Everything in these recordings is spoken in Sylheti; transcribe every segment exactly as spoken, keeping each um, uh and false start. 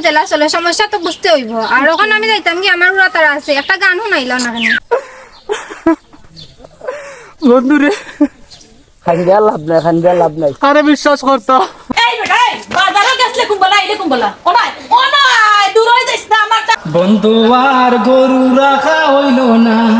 জেলা চলে, সমস্যা তো বুঝতে অইবো। আর অখন আমি যাইতাম কি, আমার উড়া তারা আছে, একটা গান হুনাইলাও না কেনে? বন্ধু রে। খান্দিয়া লাভ নাই, খান্দিয়া লাভ নাই। আরে বিশ্বাস করতো। এই বেটা, এই, বাজারো গেছলে কুনবালা, আইলে কুনবালা? ও নাই, ও নাই, দূর অই যাইস না, আমার তা- বন্ধু আর গরু রাখা অইলো না।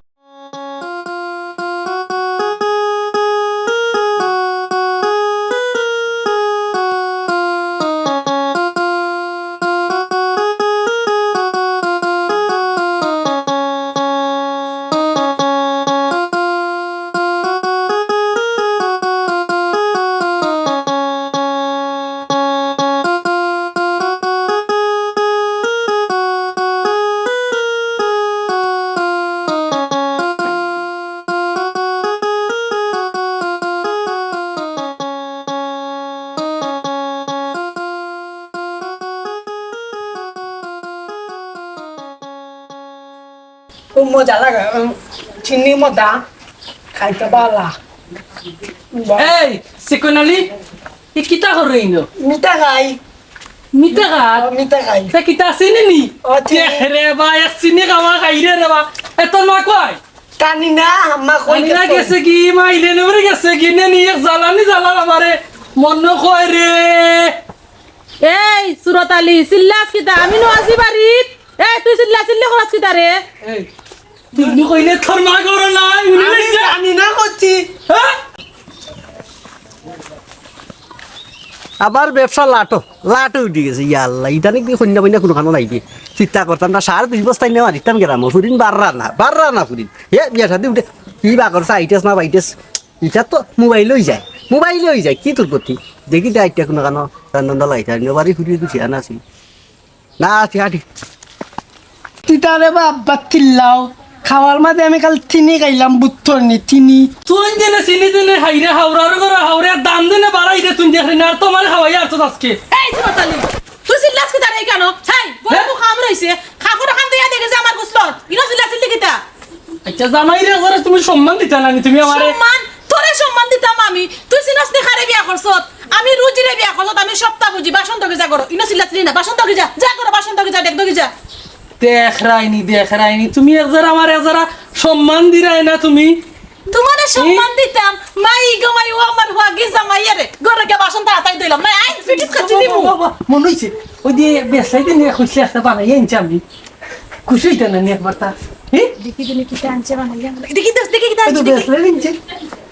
খুব মজা লাগে, উম, চিনি মজা, খাইতে ভালা। এই, চিকন আলী, ই কিতা কররে ইনো? মিঠা খাই। মিঠা খাস? ও, মিঠা খাই। তে কিতা চিনি নি? ও, চিনি। দেখ রে বা, এক চিনি খাওয়া খাই রে রে বা। এ, তোর মা কই? জানি না, আম্মা কই জানি না গেছে? গেছে কি, মাইলে নবরে গেছে কি, নে নি এক জ্বালানি জ্বালার আমারে। মন কয় রে। এই, সুরত আলী, চিল্লাস কিতা? আমি নু আছি বাড়িত। এই, তুই চিল্লা চিল্লি করাস কিতা রে? এই, তুই নু কইলে তোর মা ঘরো নাই, উনি আমি নাই যে। জানি না করছি। হ্যাঁ? আবার ব্যবসা লাটো, লাটো উঠি গেছে। ইয়া আল্লাহ, ইটা নাকি কইন্যা বইন্যা কুনুখানো নাই দি। চিন্তা করতাম না, সাড়ে দুই বস্তায় নেওয়া দিতাম গেলাম। ফুরিন বাররা না, বাররা না ফুরিন। এ, বিয়া শাদি উঠে, কি বা করছে, আইটেস না বাইটেস। ইটা তো মোবাইল অই যায়, মোবাইল অই যায়, কি তোর গতি? দেখি দে আইটা কুনুখানো, রান্ধন দালাই, তাই বাড়ি ফুরিয়ে দুষি আনা আছি। না, আটি, আটি। তিতারে বাবা তিল্লাও। খাওয়ার মাঝে আমি কাল চিনি খাইলাম, বুত্তর নি, চিনি। তুই দিনে চিনি দিনে হাইরে হাওড়ার ঘরে হাওড়ে দাম দিনে বাড়াই রে তুই দেখলি না, আর তোমার খাওয়াই আর তো আজকে। এই সুরত আলী, তুই চিল্লাস কিতা রে কেন? ছাই, বড় হ্যাঁ? মুখ খাম রইছে। কাপড় খান দিয়া দেখে যে আমার গুসলর। ইনো চিল্লা চিল্লি কিতা? আচ্ছা, জামাইরে একবারে তুমি সম্মান দিতা না নি তুমি আমারে? সম্মান? তোরে সম্মান দিতাম আমি? তুই চিনস নি কারে বিয়া করছত? আমি রুজিরে বিয়া করছত, আমি সবতা বুঝি। বাসন ধুগি যা করো। ইনো চিল্লাচিল্লি না, বাসন ধুগি যা, যা করো, বাসন ধুগি যা, ডেক ধুগি যা। দেখরায়নি, দেখরায়নি, তুমি একজারা আমার একজারা সম্মান দিরায় না তুমি। তোমারে সম্মান দিতাম, মাই গো মাই, ও আমার হুয়াগি জামাইয়ারে। ঘরে গিয়া বাসন তাড়াতাড়ি ধুইলাম, না আইন ফিটিত খাচ্ছি নিমু। বাবা, বাবা, মনে হইছে, ওই যে বেসাইতে নিয়া কইছে একটা বানাই আনছি আমি। খুশি হইতে না নি একবার তা? হে? দেখি দিনে কিতা আনছে বানাইয়া। দেখি তো, দেখি কিতা আনছে, দেখি। ব্রেসলেট আনছে।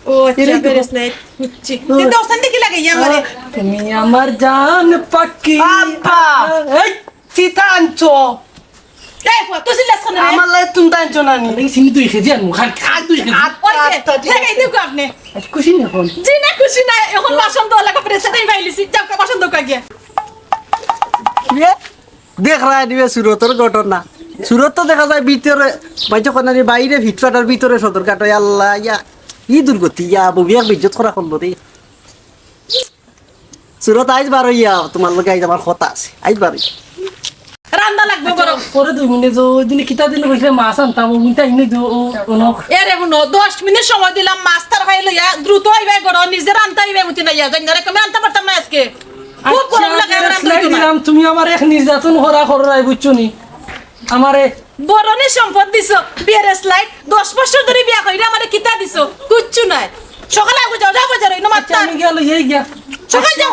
ও আচ্ছা, এটাই তো। ব্রেসলেট। বুঝছি। ও। কিন্তু ওখান থেকে লাগাইয়া আমারে। তুমি আমার জান পাখি। আব্বা। এই। চিতা আনছো। এই ফুয়া, তুই চিল্লাস কেন রে? আমার লাগে তুমি আনছো না নি? এই চিনি দুই কেজি আনবো, খালি, খালি দুই কেজি। আচ্ছা, ওই যে, আচ্ছা, ঠিক আছে। লাগাই দিও আপনি। আজ খুশি না এখন? জি না, খুশি না। এখন বাসন ধোয়া লাগা, প্রেসারেই পাইলিছি। যাও, বাসন ধোয়া গিয়া। কিরে? দেখরায় নিবে সুরতর ঘটনা। সুরত তো দেখা যায় ভিতরে, বাইরে কোনানি বাইরে ফিটফাটার ভিতরে সদরঘাট অয়। আল্লাহ, ইয়া, ই দুর্গতি, ইয়া, বউ এক বেইজ্জত করা করলো রে। সুরত আইজ বার অইয়া, তোমার লগে আইজ আমার কথা আছে। আইজ বার অইয়া। রান্দা লাগবো বড়। পরে দুই মিনিট, ওই দিনে কিতা দিন কইছিলে মাছ আনতাম, ওই মিনিট আইনি দিও, ও, ও ন। এরে হুনো, দশ মিনিট সময় দিলাম, মাছ তরকারি লইয়া, দ্রুত আইবায় ঘরো, নিজে রানতা আইবায়, বুঝি না ইয়া, জানি না রে, আমি রানতা পারতাম না আজকে। খুব আচ্ছা, গরম লাগে, আমার রানতে বেরেসলাইট দিতো না। দিলাম, তুমি আমারে এক নির্যাতন করা কররায়, বুঝছো নি? আমারে বরনি সম্পদ দিছো, বেরেসলাইট, দশ বছর ধরি বিয়া কইরা আমারে কিতা দিছো? কুচ্ছু নাই। সকালে আগে যাও, যাও বাজারে, ইনো আচ্ছা, মাত্তা। আমি গেল, এই গিয়া। সকালে যাও,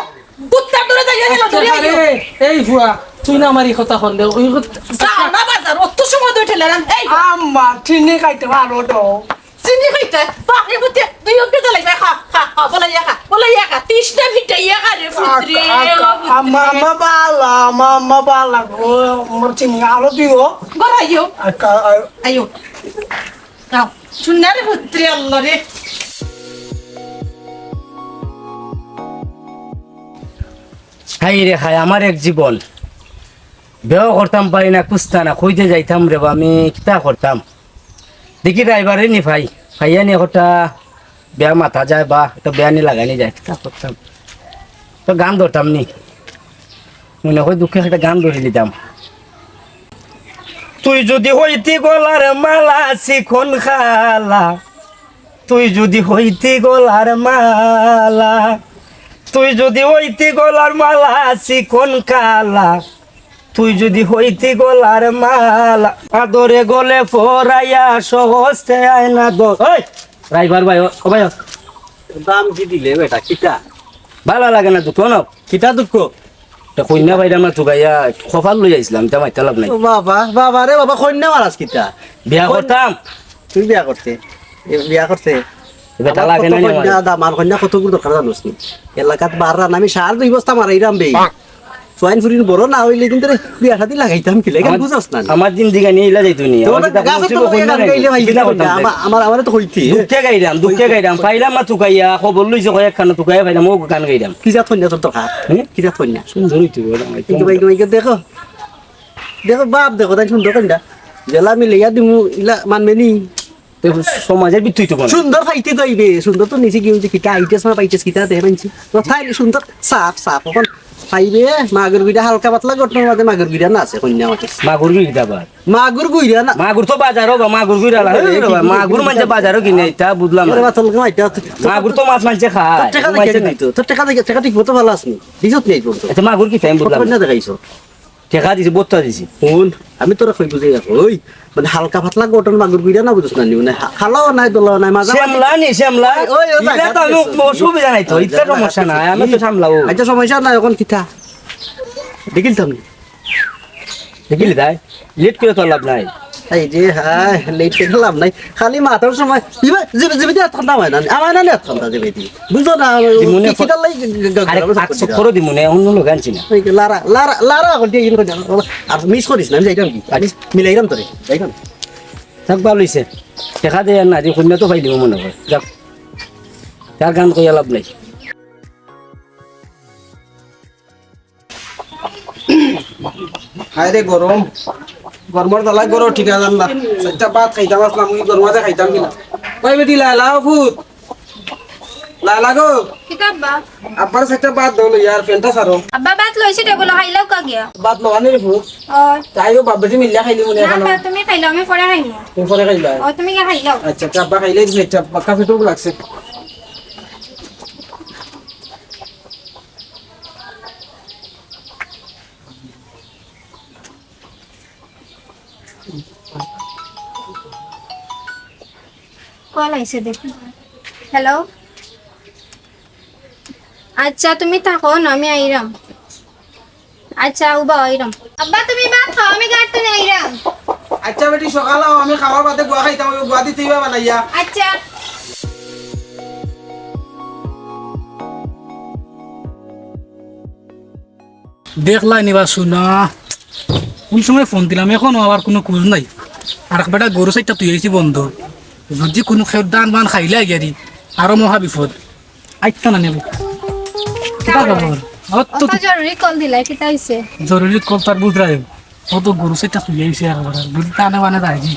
কুত্তার দৌড়ে যাইয়া গেল, আচ্ছা, দৌড়ে আইও। আরে, এই ফুয়া, তুই না আমার ই কথা কইলে, ওই কথা যাও না বাজার, অত সময় ধরে ঠেলে রান, এই। আম্মা, চিনি খাইতে পারো তো? চিনি খাইতে? বাপরে, বুঝতে, দুই অঙ্কে জ্বালাইবে, খা, খা, খা, বলাইয়া খা, বলাইয়া খা, তিরিশটা মিটাইয়া খা রে, পুত্রে, আক-, আক-, ও পুত্রে। আম্মা, আম্মা বালা, আম্মা, আম্মা বালা গো, আমার চিনি আরো দিও। গড়াইও। আক-, আ-, আইও। যাও, শুন না রে, পুত্রে, আল্লাহ রে। হায় রে হায়, আমার এক জীবন। বিয়াও করতাম পারি না, কুস্তা না, কই যে যাইতাম রে বা, আমি কিতা করতাম? দেখি ড্রাইভারে নি পাই, পাইয়া নি একটা বিয়া মাতা যায় বা একটা বিয়া নি লাগানি যায়, কিতা করতাম? তো গান ধরতাম নি, মনে হয় দুঃখে একটা গান ধরি নিতাম। তুই যদি হইতি গলার মালা চিকন কালা, তুই যদি হইতি গলার মালা, তুই যদি হইতি গলার মালা চিকন কালা, তুই যদি হইতি গলার মালা, আদরে গলে পরাইয়া সহজতে আয় না দর। ওই, ড্রাইভার ভাই, ও, ও ভাই, ও। দাম কি দিলে বেটা, কিতা? ভালা লাগে না দুঃখ, না? কিতা দুঃখ? তে কইন্যা পাইরাম না তুকাইয়া, কপাল লই আইছলাম, ইতা মাইতা লাভ নাই। ও বাবা, বাবা রে বাবা, কইন্যা মারাস কিতা? বিয়া করতাম। তুই বিয়া করতে? এ, বিয়া করতে? বেটা লাগে না নি আমার। কইন্যা, দামান কইন্যা কতগুর দরকার জানোস নি? এলাকাত বাররা আমি সার দুই বস্তা মারাইরাম বে। সোয়াইন ফুরিন বড় না অইলে কিন্তু রে বিয়া শাদি লাগাইতাম কিলা, ইখান বুঝস না নি? আমার জিন্দেগানি ইলা যাইতো নি। আমার কিতা গাছর তলে গান গাইলে ভাই, কিতা করতাম? আমার, আমারে তো কইতে। দুঃখে গাইরাম, দুঃখে গাইরাম। পাইলাম না তুকাইয়া, খবর লইছে কয়েকখান তুকাইয়া পাইলাম, ও গান গাইরাম। কি জাত কইন্যা তোর দরকার? হুম? কি জাত কইন্যা? সুন্দরী তো, ওরা আমার কিন্তু ভাই, ভাই, দেখো। দেখো বাপ, দেখো, তাই সুন্দর কইন্যা। যেলা আমি লইয়া দিমু, ইলা মানবে নি? তে সমাজর ভিতরে তো কোনো। সুন্দর পাইতে তো অইবে, সুন্দর তো নিচে গিয়া অইছে কিতা, আইটেস না পাইটেস কিতা, দে মানছি। তো তাই সুন্দর, সাফ, সাফ, অখন পাইবে, মাগুর গুইরা হালকা পাতলা ঘটনার মাঝে মাগুর গুইরা না আছে, কইন্যা মাঝে। মাগুর গুইরা আবার? মাগুর গুইরা না। মাগুর তো বাজারো বা, মাগুর গুইরা না। আরে, এ রে বা, মাগুর মানষে বাজারো কিনে, ইতা বুঝলাম না। বাতল কম, ইটা তো মাগুর তো মাছ মানষে খায়। টেকা দেখে দিত। তোর টেকা দেখে, টেকা ঠিক মতো ভালা আছে নি? দিছত নি এই পর্যন্ত? আচ্ছা, মাগুর কিতা আমি বুঝলাম না। কত কইন্যা দেখাইছো? টেকা দিছি, বত্তা দিছি। হুন, আমি তোরে কই বুঝাই রাখো, ওই, মানে, হালকা পাতলা ঘটনা মাগুর গুইরা না, বুঝছ না নি? মানে, হা-, খালাও নাই, দোলাও নাই, মাঝে মাঝে শ্যামলা নি, শ্যামলা। ওই, ওই, ইলা তো আমি অসুবিধা নাই তো, ইতা সমস্যা নাই, আমি তো সামলাও। আচ্ছা, সমস্যা নাই, অখন কিতা? দেখিলতাম নি? দেখিলি তাই? লেট করে তো লাভ নাই। এই যে, হায়, লেট করে লাভ নাই। খালি মাতার সময়, ইবা, জিবে, জিবে দিয়া এতক্ষণ দাম হয় না, আমার না এতক্ষণ দা জিবে দি। বুঝো না, দিমুনে কি, কিতা লাই গ-, গ-, আরে, গ-, আটশো করে দিমুনে, অন্য লোক আনছি না। ওই লারা, লারা, লারা, এখন দিয়ে ইন করে দাও। আর মিস করিস না, আমি যাইতাম কি? আচ্ছা। মিলাইলাম তোরে, যাইতাম। থাক, ভালা অইছে। টেকা দে আর না, যে কইন্যা তো পাইলিমু মনে হয়। যাক, তার গান কইয়া লাভ নাই। হায় রে গরম, গরমর জ্বালায় গরম ঠিক আছে না। চাইরটা ভাত খাইতাম আছলাম, ওই গরম ভাতে খাইতাম কিনা। ওই বেটি লায়লা, ও ফুত, লায়লা গো। কিতা আব্বা? আব্বার চাইরটা ভাত দেও লইয়া, আর ফ্যানটা ছাড়ো। আব্বা ভাত লইছি টেবুলো, খাইলাও কা গিয়া। ভাত লওয়া নি রে ফুত? অয়। তাইও বাপ বেটি মিলিয়া খাইলি মনে না, এখন। না, তুমি খাইলাও, আমি পরে খাইমু। তুমি পরে খাইলা? অয়, তুমি গিয়া খাইলাও। আচ্ছা, আচ্ছা, আব্বা খাইলে দিছে, আচ্ছা, বাক্কা পেটও লাগছে। কল আইছে দেখো। হ্যালো। আচ্ছা, তুমি থাকো না, আমি আইরাম। আচ্ছা, উবা আইরাম। আব্বা, তুমি ভাত খাও, আমি গাড়ি থনে আইরাম। আচ্ছা বেটি, সকাল আও, আমি খাওয়ার বাদে গুয়া খাইতাম, ওই গুয়া দিতে হইবা বানাইয়া। আচ্ছা। দেখলায় নি বা শুনা, কোন সময় ফোন দিলাম, এখনো আবার কুনু খুজ নাই। আর এক বেটা গরু চাইরটা থুই আইছি বন্ধ, যদি কুনু কেউ ধান বান খাইলায় গিয়ারি, আরো মহা বিপদ। আইতা না নেব। কিতা খবর? অত তো অত জরুরি কল দিলায়, কিতা অইছে? জরুরি কল তো আর বুঝরায়। অত গরু চাইরটা থুই আইছি একবার, আর যদি ধানে বানে যায় জি,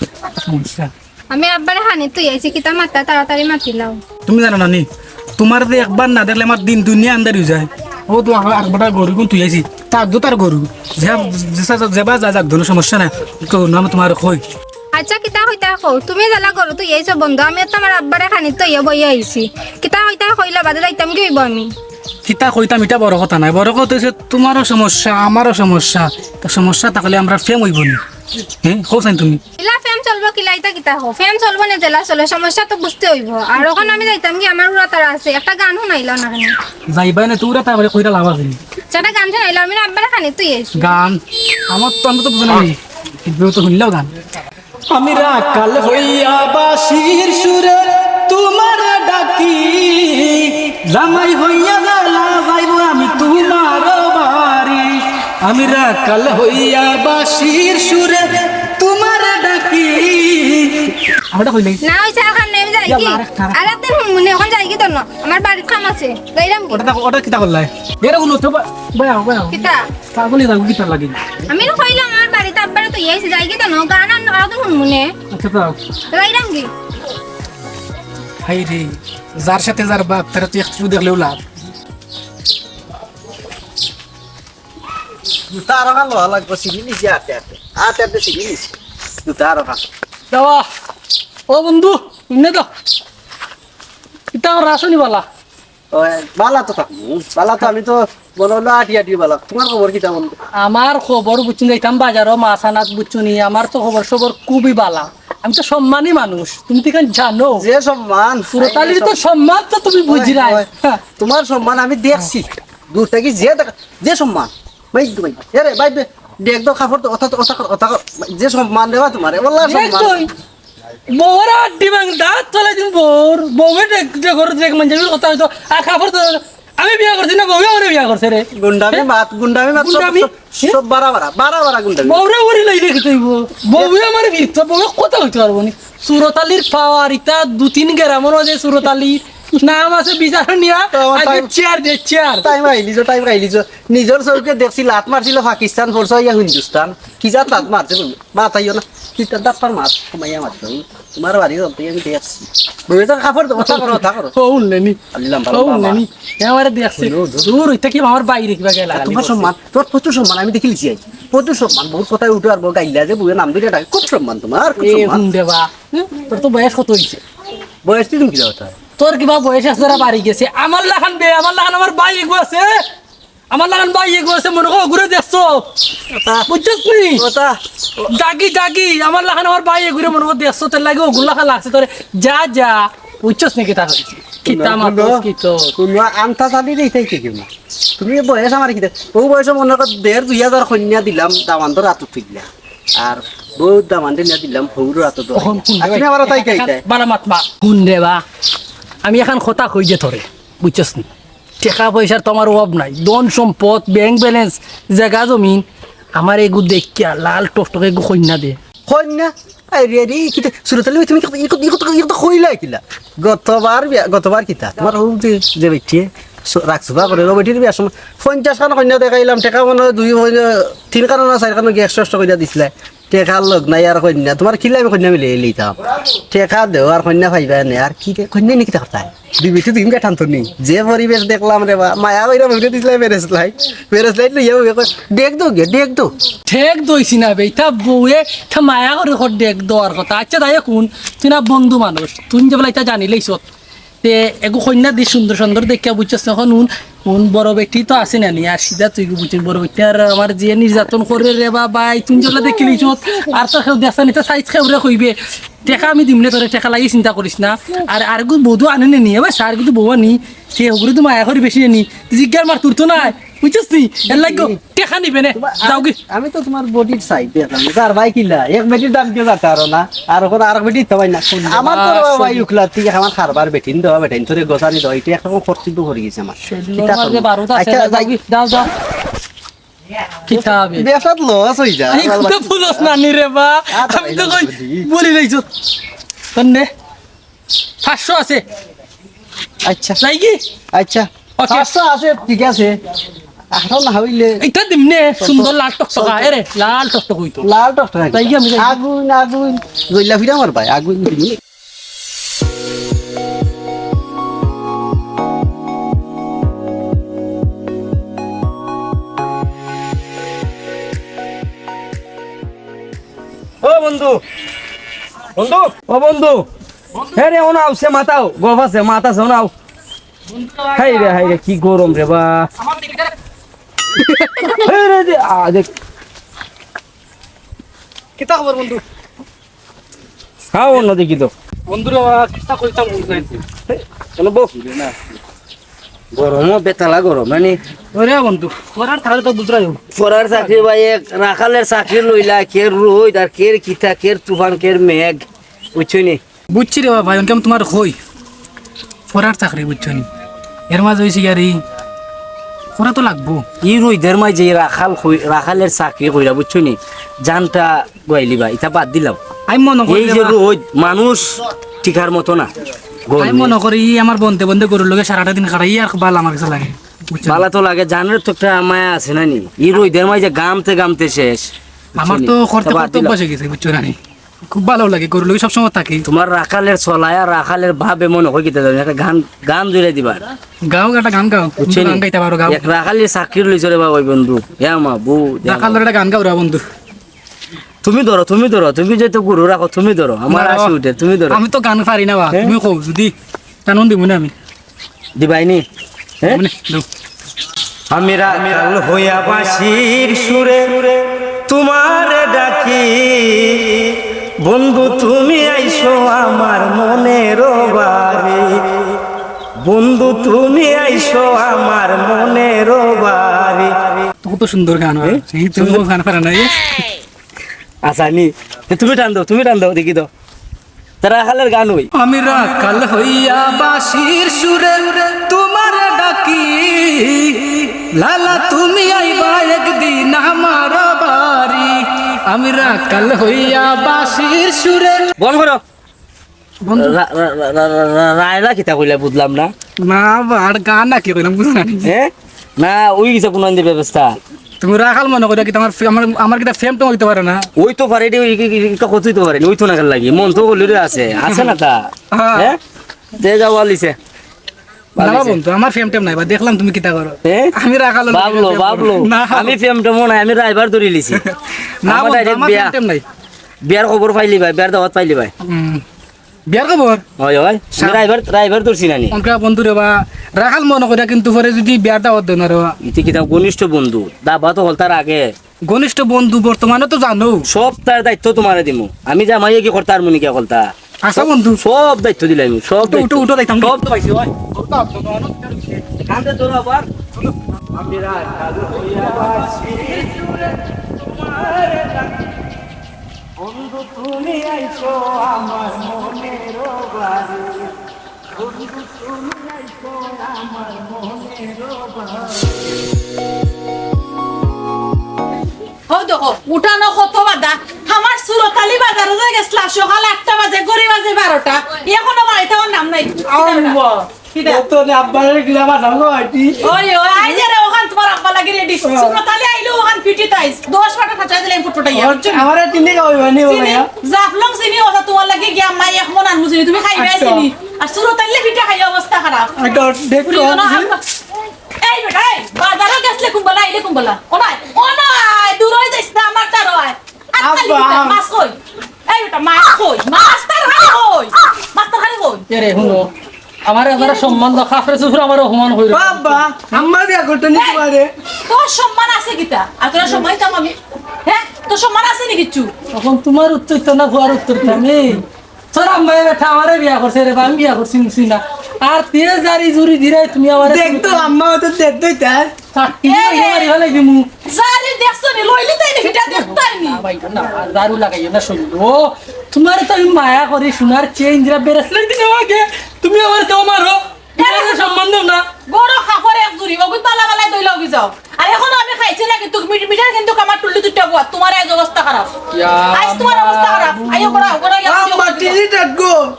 সমস্যা। আমি আব্বারে খানিত থুই আইছি, কিতা মাততায় তাড়াতাড়ি মাতিলাও। তুমি জানো না নি, তুমারে যে একবার না দেখলে আমার দিন দুনিয়া আন্দাইর অই যায়। ও তো আবার আরেক বেটা গরু কুন থুই আইছি, তার তো তার গরু, যে, যে, যে, যেবা যা যাক, কোনো সমস্যা নাই। তো না, আমি তুমারে কই। আচ্ছা, কিতা কইতায় কও, তুমি যেলা গরু থুই আইছো বন্ধ, আমি তো আমার আব্বারে খানিত থুইয়া বইয়া আইছি। কিতা কইতায় কইলাও, বাদে যাইতাম গি অইবো আমি। কিতা কইতাম, ইটা বড় কথা নায়, বড় কথা অইছে তুমারও সমস্যা, আমারও সমস্যা। তা সমস্যা থাকলে আমরার প্রেম অইবো নি? হে, কও চাইন তুমি। ইলা প্রেম চলবো কিলা, ইতা কিতা কও? প্রেম চলবো নে যেলা চলে, সমস্যা তো বুঝতে অইবো। আর অখন আমি যাইতাম গি, আমার উড়া তারা আছে, একটা গান হুনাইলাও না কেনে? যাইবায় না তো উড়া তারা কইরা লাভ আছে নি? আচ্ছা, একটা গান হুনাইলাও, আমি না আব্বারে খানিত থুই আইছি। গান? আমার তো, আমি তো বুঝি না নি। কেউ তো হুনলেও গান। আমি রাখাল হইয়া বাঁশির সুরে তুমারে ডাকি, জামাই হইয়া যেলা যাইবো আমি তুমার বাড়ি। আমি রাখাল হইয়া বাঁশির সুরে তুমারে ডাকি। আমারটা কইলে? না, অইছে, আর কাম নাই, আমি যাই গি? আরেকদিন হুনমুনে, অখন যাই গি তো না, আমার বাড়িত কাম আছে, যাইরাম গি? ওটা দেখো, ওটা কিতা করলায়? এরা হুনো তো বা-, বয়াও, বয়াও। কিতা? পাগল অই যাইবো কিতার লাগি? আমি তো কইলাম আমার বাড়িত আব্বারে থুই আইছি, যাই গি তো না, গান আর আরেকদিন হুনমুনে। আচ্ছা, যাও। যাইরাম গি? হায় রে, যার সাথে যার বাপ, তারে তো একটু দেখলেও লাভ। জুতা আরোখান লওয়া লাগবো, ছিড়ি নিছি আতে আতে। আতে আতে ছিড়ি নিছি। জুতা আরোখান। দেওয়া। ও বন্ধু, ইনে তো। ইতা ওরা আসনি বালা। ওই, বালা তো থাকবো, বালা তো। আমি তো মনে হলো আটি আটি বালা। তোমার খবর কিতা বন্ধু? আমার খবর বুঝছনি, যাইতাম বাজারো মাছ আনাত বুঝছনি, আমার তো খবর সবর খুবই বালা। আমি তো সম্মানী মানুষ, তুমি তো ইখান জানো। যে সম্মান, সুরত আলীর তো সম্মান তো তুমি বুঝরায়। ওই, ওই, তোমার সম্মান আমি দেখছি দূর থাকি, যে দেখা, যে সম্মান। ভাই, ভাই, এরে ভাই, বে-, ডেক দাও, কাপড় দাও, ওটা, ওটা, ওটা, যে সম্মান দেওয়া তোমার, এ বললা সম্মান। বউর আড্ডি ভাঙ, দাঁত ফালাই দিমু বউর। বউয়ে দেখ, দেখ, ঘরে দেখ, মানে, যাবি কথা হইতো। আর কাপড় তো, আমি বিয়া করছি না, বউয়ে আমারে বিয়া করছে রে। গুন্ডামি হ্যাঁ? মাত, গুন্ডামি মাত, সব, গুন্ডামি? সব, হ্যাঁ? সব বাড়া বাড়া, বাড়া বাড়া গুন্ডামি। বউরে উড়ি লইলে কি তুই বউ? বউয়ে আমারে বিরক্ত, বউয়ে কথা হইতে পারবো নি। সুরত আলীর পাওয়ার, ইতা দু তিন গ্রামর মাঝে সুরত আলীর নাম আছে বিচার নিয়া, তো আমার আগে time, চেয়ার দে, চেয়ার। Time আইলি যে, time আইলি যে। নিজর চউখে দেখছি, লাত মারছিল পাকিস্তান, পড়ছে ইয়া হিন্দুস্তান। কি জাত লাত মারছে বলবো? মাতাইও না। কি তার দাপ্পার মাছ, কমাইয়া মারছে। তোমার বাড়ি চলতে আমি দেখছি। বউয়ে তো কাপড় দেবো, ওটা করো, ওটা করো। ও উনলে নি। আল্লাহ, ভালো ও উনলে মামা। নি। এ আমারে দেখছে। দূর হইতে কি আমার বাইরে কিবা গেলা? তোমার সম্মান, তোর প্রচুর সম্মান, আমি দেখিলিছি আজ। প্রচুর সম্মান, বহুত কথায় উঠে আর বউ গাইলা যে বউয়ে নাম ধরে ডাকে। খুব সম্মান তোমার, খুব এ সম্মান। হুন দেবা। হুম? তোর তো বয়স কত হইছে? বয়স তুই তুমি কি কথা? তোর কিবা বয়স আছে, যারা বাড়ি গেছে। আমার লাখান বে, আমার লাখান আমার ভাই এগু আছে। আমার লাখান ভাই এগু আছে, মনে কর, ওগুরে দেখছো? ওটা। বুঝছস নি? ওটা। জাগি, জাগি, আমার লাখান আমার ভাই এগুরে মনে কর দেখছো, তোর লাগে ওগুর লাখান লাগছে তোরে। যা, যা, বুঝছস নি কিতা হইছে? কিতা মাতস, কিতা? কোনো আন্তা চালি রে, এটাই কি কেউ না। তুমি এই বয়স আমার কিতা? ও বয়সে মনে কর দেড় দুই হাজার কন্যা দিলাম, দামান্দর আতো তুললা। আর বহুত দামান্দে নিয়া দিলাম, হৌর আতো দোয়া। অখন হুন রে আর তুমি ভাই, আমার তাই এখান তাই তাই। বালা মাত মা। হুন রে বা, আমি এখান কথা কই যে তোরে, বুঝছস নি? টেকা পয়সার তো আমার অভাব নাই, ধন সম্পদ, bank balance, জাগা জমিন, আমার এগু দেখিয়া লাল টকটকে এগু কইন্যা দে। কইন্যা? আরে রে, কিতা, সুরত আলী ভাই, তুমি কি, ই কথা, ই কথা, ই কথা কইলা কিলা? গতবার বিয়া, গতবার কিতা? তোমার হউ যে, যে বেটিয়ে, স-, রাগ সুফা করে, ও বেটির বিয়ার সময় পঞ্চাশ খান কইন্যা দেখাইলাম, টেকা মনে হয় দুই, তিন খান না চাইর খান কি একশো একশো কইরা দিছিলা। টেকার লগ নাই আর কইন্যা। তোমার কিলা আমি কইন্যা মিলে লইতাম। টেকা দেও আর কইন্যা পাইবা নে। আর কি রে, কইন্যা নি কিতা করতায়? বিবিটি তুমি কাঠান তো নি। যে পরিবেশ দেখলাম রে বা, মায়া কইরা বউরে দিছলাই বেরেসলাই। বেরেসলাই লইয়া বউরে কই, "ডেক দো গিয়া, ডেক দো।" ঠেক দইছি না বে, ইতা বউয়ে, ইতা মায়া করি কর ডেক দেওয়ার কথা। আচ্ছা, তাই কোন, তুই না বন্ধু মানুষ, তুই যে বলে ইতা জানিলেই সত। তে এগু কইন্যা দি সুন্দর সুন্দর দেখিয়া বুঝছস না, এখন উন, উন বড় বেটি তো আছে না নি, আর সিধা তুই বুঝছস বড় বেটি, আর আমার যে নির্যাতন করে রে বা ভাই, তুই যেগুলা দেখিলি চোখ, আর তো কেউ দেখছে না, ইতা সাইজ কেউরে কইবে, টেকা আমি দিমনে তোরে, টেকা লাগি চিন্তা করিস না, আর আরগু বধু আনে নে নি, এবার সার কিন্তু বউ আনি, সে ওগুলো তো মায়া করি বেশি নি, জিজ্ঞার মার তোর তো নাই, বুঝছস নি, এর লাগি টেকা নিবে নে। তোমার, যাও গি। আমি তো তোমার বডির সাইজ দেখলাম। তার ভাই কিলা? এক বেটির দাম কেউ জানতে পারো না। আর ওখানে আর বেটি তো ভাই না। আমার তো বাবা ভাই উকলা, তুই আমার খারবার বেটিন দেওয়া, বেটাইন তোরে গোসানি দেওয়া, এটা এখন কর্তব্য করে গেছে আমার। কিতা করবো? আচ্ছা, যাও গি। যাও, যাও। কিতা হবে? ব্যবসাত লস হয়ে যায়। এই কুতা ফুলস না নি রে বা? আমি তো কই বলি রইছো। কন্নে? পাঁচশো আছে। আচ্ছা। যাই কি? আচ্ছা। ওকে। পাঁচশো আছে, ঠিক আছে। আঠারো না হইলে ইটা দিমনে, সুন্দর লাল টকটকা, এরে, লাল টকটক হইতো। লাল টকটকা। যাই কি আমি যাই? আগুন, আগুন। জইলা ফিরা আমার ভাই, আগুন দিমনে। ও বন্ধু, বন্ধু, ও বন্ধু, হে রে, ওনাও সে মাতাও, গফ আছে, মাত আছে, ওনাও। হাই রে, হাই রে, কি গরম রে বা। হে রে, দে, আ, দেখ। কিতা খবর বন্ধু? খাও অন্য দেখি তো। বন্ধু রে বা, কিতা কইতাম বুঝলাই তুই। চলো বউ। গরমও বেতালা গরম, মানে। ওরে বন্ধু, করার থাকলে তো বুঝরাই হোক। করার চাকরি ভাই, এক রাখালের চাকরি লইলা, কের রোদ আর কের কিতা, কের তুফান, কের মেঘ, বুঝছো নি? বুঝছি রে বা ভাই, অনকে আমি তোমার কই। করার চাকরি, বুঝছো নি? এর মাঝে হইছে কি আর এই, করা তো লাগবো। ই রোদের মাঝে রাখাল কই-, রাখালের চাকরি কইরা, বুঝছো নি? জানটা গয়াইলি ভাই, ইটা বাদ দিলাম। আমি মনে করি এই যে রে বা। রোদ, মানুষ টিকার মতো না। আমি মনে করি ই আমার বন্ধে বন্ধে গরুর লগে সারাটা দিন খাটাই আর বালা আমার কাছে লাগে, বুঝছো? বালা তো লাগে, জানের তো একটা মায়া আছে না নি? ই রোদের মাঝে গামতে গামতে শেষ, বুঝছো আমার নি? তো করতে তা বাদ করতে দিলাম। অভ্যাস হয়ে গেছে, বুঝছো না নি? খুব ভালো লাগে, গরুর লগে সবসময় থাকি। তোমার রাখালের চলায় আর রাখালের ভাবে মনে হয় কিতা জানি, একটা গান, গান জুড়ে দিবা। গাও, একটা গান গাও, তুমি তো বুঝছো নি? গান গাইতে পারো, গাও। এক রাখালের চাকরি লইছো রে বাবা, ওই বন্ধু। ইয়া মা, বউ, ইয়া মা। রাখালের একটা গান গাও রে বন্ধু। তুমি ধরো, তুমি ধরো, তুমি যেহেতু গুরু রাখো, তুমি ধরো, আমার না, হাসি উঠে, তুমি ধরো। আমি তো গান পারি না বা, হ্যাঁ? তুমি কও, যদি টানুন দিব না আমি। দিবায়নি? হ্যাঁ? মানে, দাও। আমি রাখাল হইয়া বাঁশির সুরে তোমারে ডাকি, বন্ধু তুমি আইসো আমার মনের বাড়ি, বন্ধু তুমি আইসো আমার মনের বাড়ি। কত সুন্দর গান হয়। হ্যাঁ? এই তুমি সুন্দর। গান পারো না, এই? আসানি। এ, তুমি টান দাও, তুমি টান দাও, দেখি তো। তারা রাখালের গান ওই। আমি রাখাল হইয়া বাঁশির সুরে তোমারে ডাকি, লালা তুমি আইবা একদিন আমার বাড়ি। আমি রাখাল হইয়া বাঁশির সুরে। বন্ধ করো। বন্ধু। রা-, রা-, রা-, রা-, রা-, রা-, রায়লা কিতা কইলা বুঝলাম না। না, বা, আর গান না কি কইলাম বুঝলাম না। হ্যাঁ? না, ওই গেছে কোন আইনদের ব্যবস্থা। তুমি রাখাল মনে করে কিতা আমার ফে-, আমার, আমার কিতা ফেম টেম হইতে পারে না? ওই তো পারে রে, ওই, ওই, ওই, ওই তো হইতে পারে, ওই তো নাগাল লাগি। মন তো হলিরে আছে, আছে না তা? হ্যাঁ। হ্যাঁ? দে যাও, বালিছে। না বালিছে। বন্ধু, আমার ফেম টেম নাই, বা দেখলাম তুমি কিতা করো। হ্যাঁ? আমি রাখাল হলে বাবলো, ফেম টেম বাবলো। না। আমি ফেম টেমও নাই, আমি রাইবার ধরি লিছি। না আমার বন্ধু, direct আমার বিয়া। ফেম টেম নাই। বিয়ার খবর পাইলি ভাই, বিয়ার দাওয়াত পাইলি ভাই। হুম। বিয়ার খবর? হয়, হয়। সাব- রাইবার, রাইবার ধরছি নানি। অনকা বন্ধু রে বা, রাখাল মনে করে কিন্তু পরে যদি বিয়ার দাওয়াত দেন রে বা। ইতি কিতা ঘনিষ্ঠ বন্ধু, দাবা তো হলতার আগে। ঘনিষ্ঠ বন্ধু বর্তমানে তো জানো। সব তার দায়িত্ব তোমারে দিমু। আমি জামাই কি করতার মুনি কে করতা? আচ্ছা বন্ধু। সব দায়িত্ব দিলাম, সব উঠো, উঠো, দায়িত্ব। উঠো, দায়িত্ব। সব তো পাইছি, হয়। কান্দে ধরো আবার। আমি রাখাল হইয়া বাঁশির সুরে তোমারে ডাকি। বন্ধু তুমি আইছো আমার মনের বাড়ি, বন্ধু তুমি আইছো আমার মনের বাড়ি। হো দেখো, উঠানো কত বাধা। আমার সুরতালি বাজারো যে গেছলা সকাল আটটা বাজে, ঘড়ি বাজে বারোটা, এখনো বাড়িত আমার নাম নাই। আল্লাহ। কিতা? ও তো নে আব্বারে গিলা বাজাবো আইটি। ওই, ওই, আই যে রে, ওখান তোমার আব্বা লাগি ready। ও। সুরতালি আইলো, ওখান ফিটি তাইস। দশ বারোটা খাঁচা দিলে আমি ফুটফুটাইয়া। ওর তো আমারে চিনি খাওয়াইবা নি ও চিনি, ভাইয়া। জাফলং চিনি, ওটা তোমার লাগি গিয়া মাই এক মন আনমু চিনি, তুমি খাইবায় আচ্ছা। চিনি। আর সুরতালি পিঠা খাইয়া অবস্থা খারাপ। আচ্ছা, দেখো। ফুরিও না, আব্বা। এই বেটা, এই, বাজারো গেছলে কুম্বালা, আইলে কুম্বালা। ও নাই, ও নাই, দূর হয়ে যাইস না, আমার তার হয়। আব্বা। মাছ কই? এই বেটা, মাছ কই? মাছ তার হাড়ি কই? মাছ তার হাড়ি কই? এ রে, হুনো, আমার এবারে সম্মান দাও, কাফরে চুফরে আমার অপমান কইরো। আব্বা, আম্মা বিয়া করতে নি এই, তোমারে। তোর সম্মান আছে কিতা? আর তোর সম্মান দিতাম আমি? হ্যাঁ? তোর সম্মান আছে নি কিচ্ছু? এখন তোমার উত্তর তো না, ভুয়ার উত্তর তো আমি। তোর আম্মায় বেটা আমারে বিয়া করছে রে বা, আমি বিয়া করছি, বুঝছি না। আর তে জারি জুরি দিরায় তুমি আমারে দেখ তো, আম্মা তো দেখ তো ইতা। চাকরি এ, মারি মারি ফেলাই দিমু। জারি দেখছো নি? লইলি তাই নি, ভিটা দেখতাই নি। না ভাই, না, জারু লাগাইও না, শুনবো। তোমারে তো আমি মায়া করি, সোনার চেইন দিরা, bracelet দিনে আগে। তুমি আমারে তো মারো। তোমার তো সম্মান দাও না। বড় খাফর এক জুড়ি, ওগুই পালা পালা দইলা ওগুই যাও। আর এখনো আমি খাইছি না, কিন্তু মি-, মিঠাই কিন্তু আমার টুল্লু দুইটা বুয়া, তোমার আজ অবস্থা খারাপ। ইয়া আজ তোমার অবস্থা খারাপ। আইও, করা, করা, ইয়া, আম্মা, করা। চিনি ডাকবো।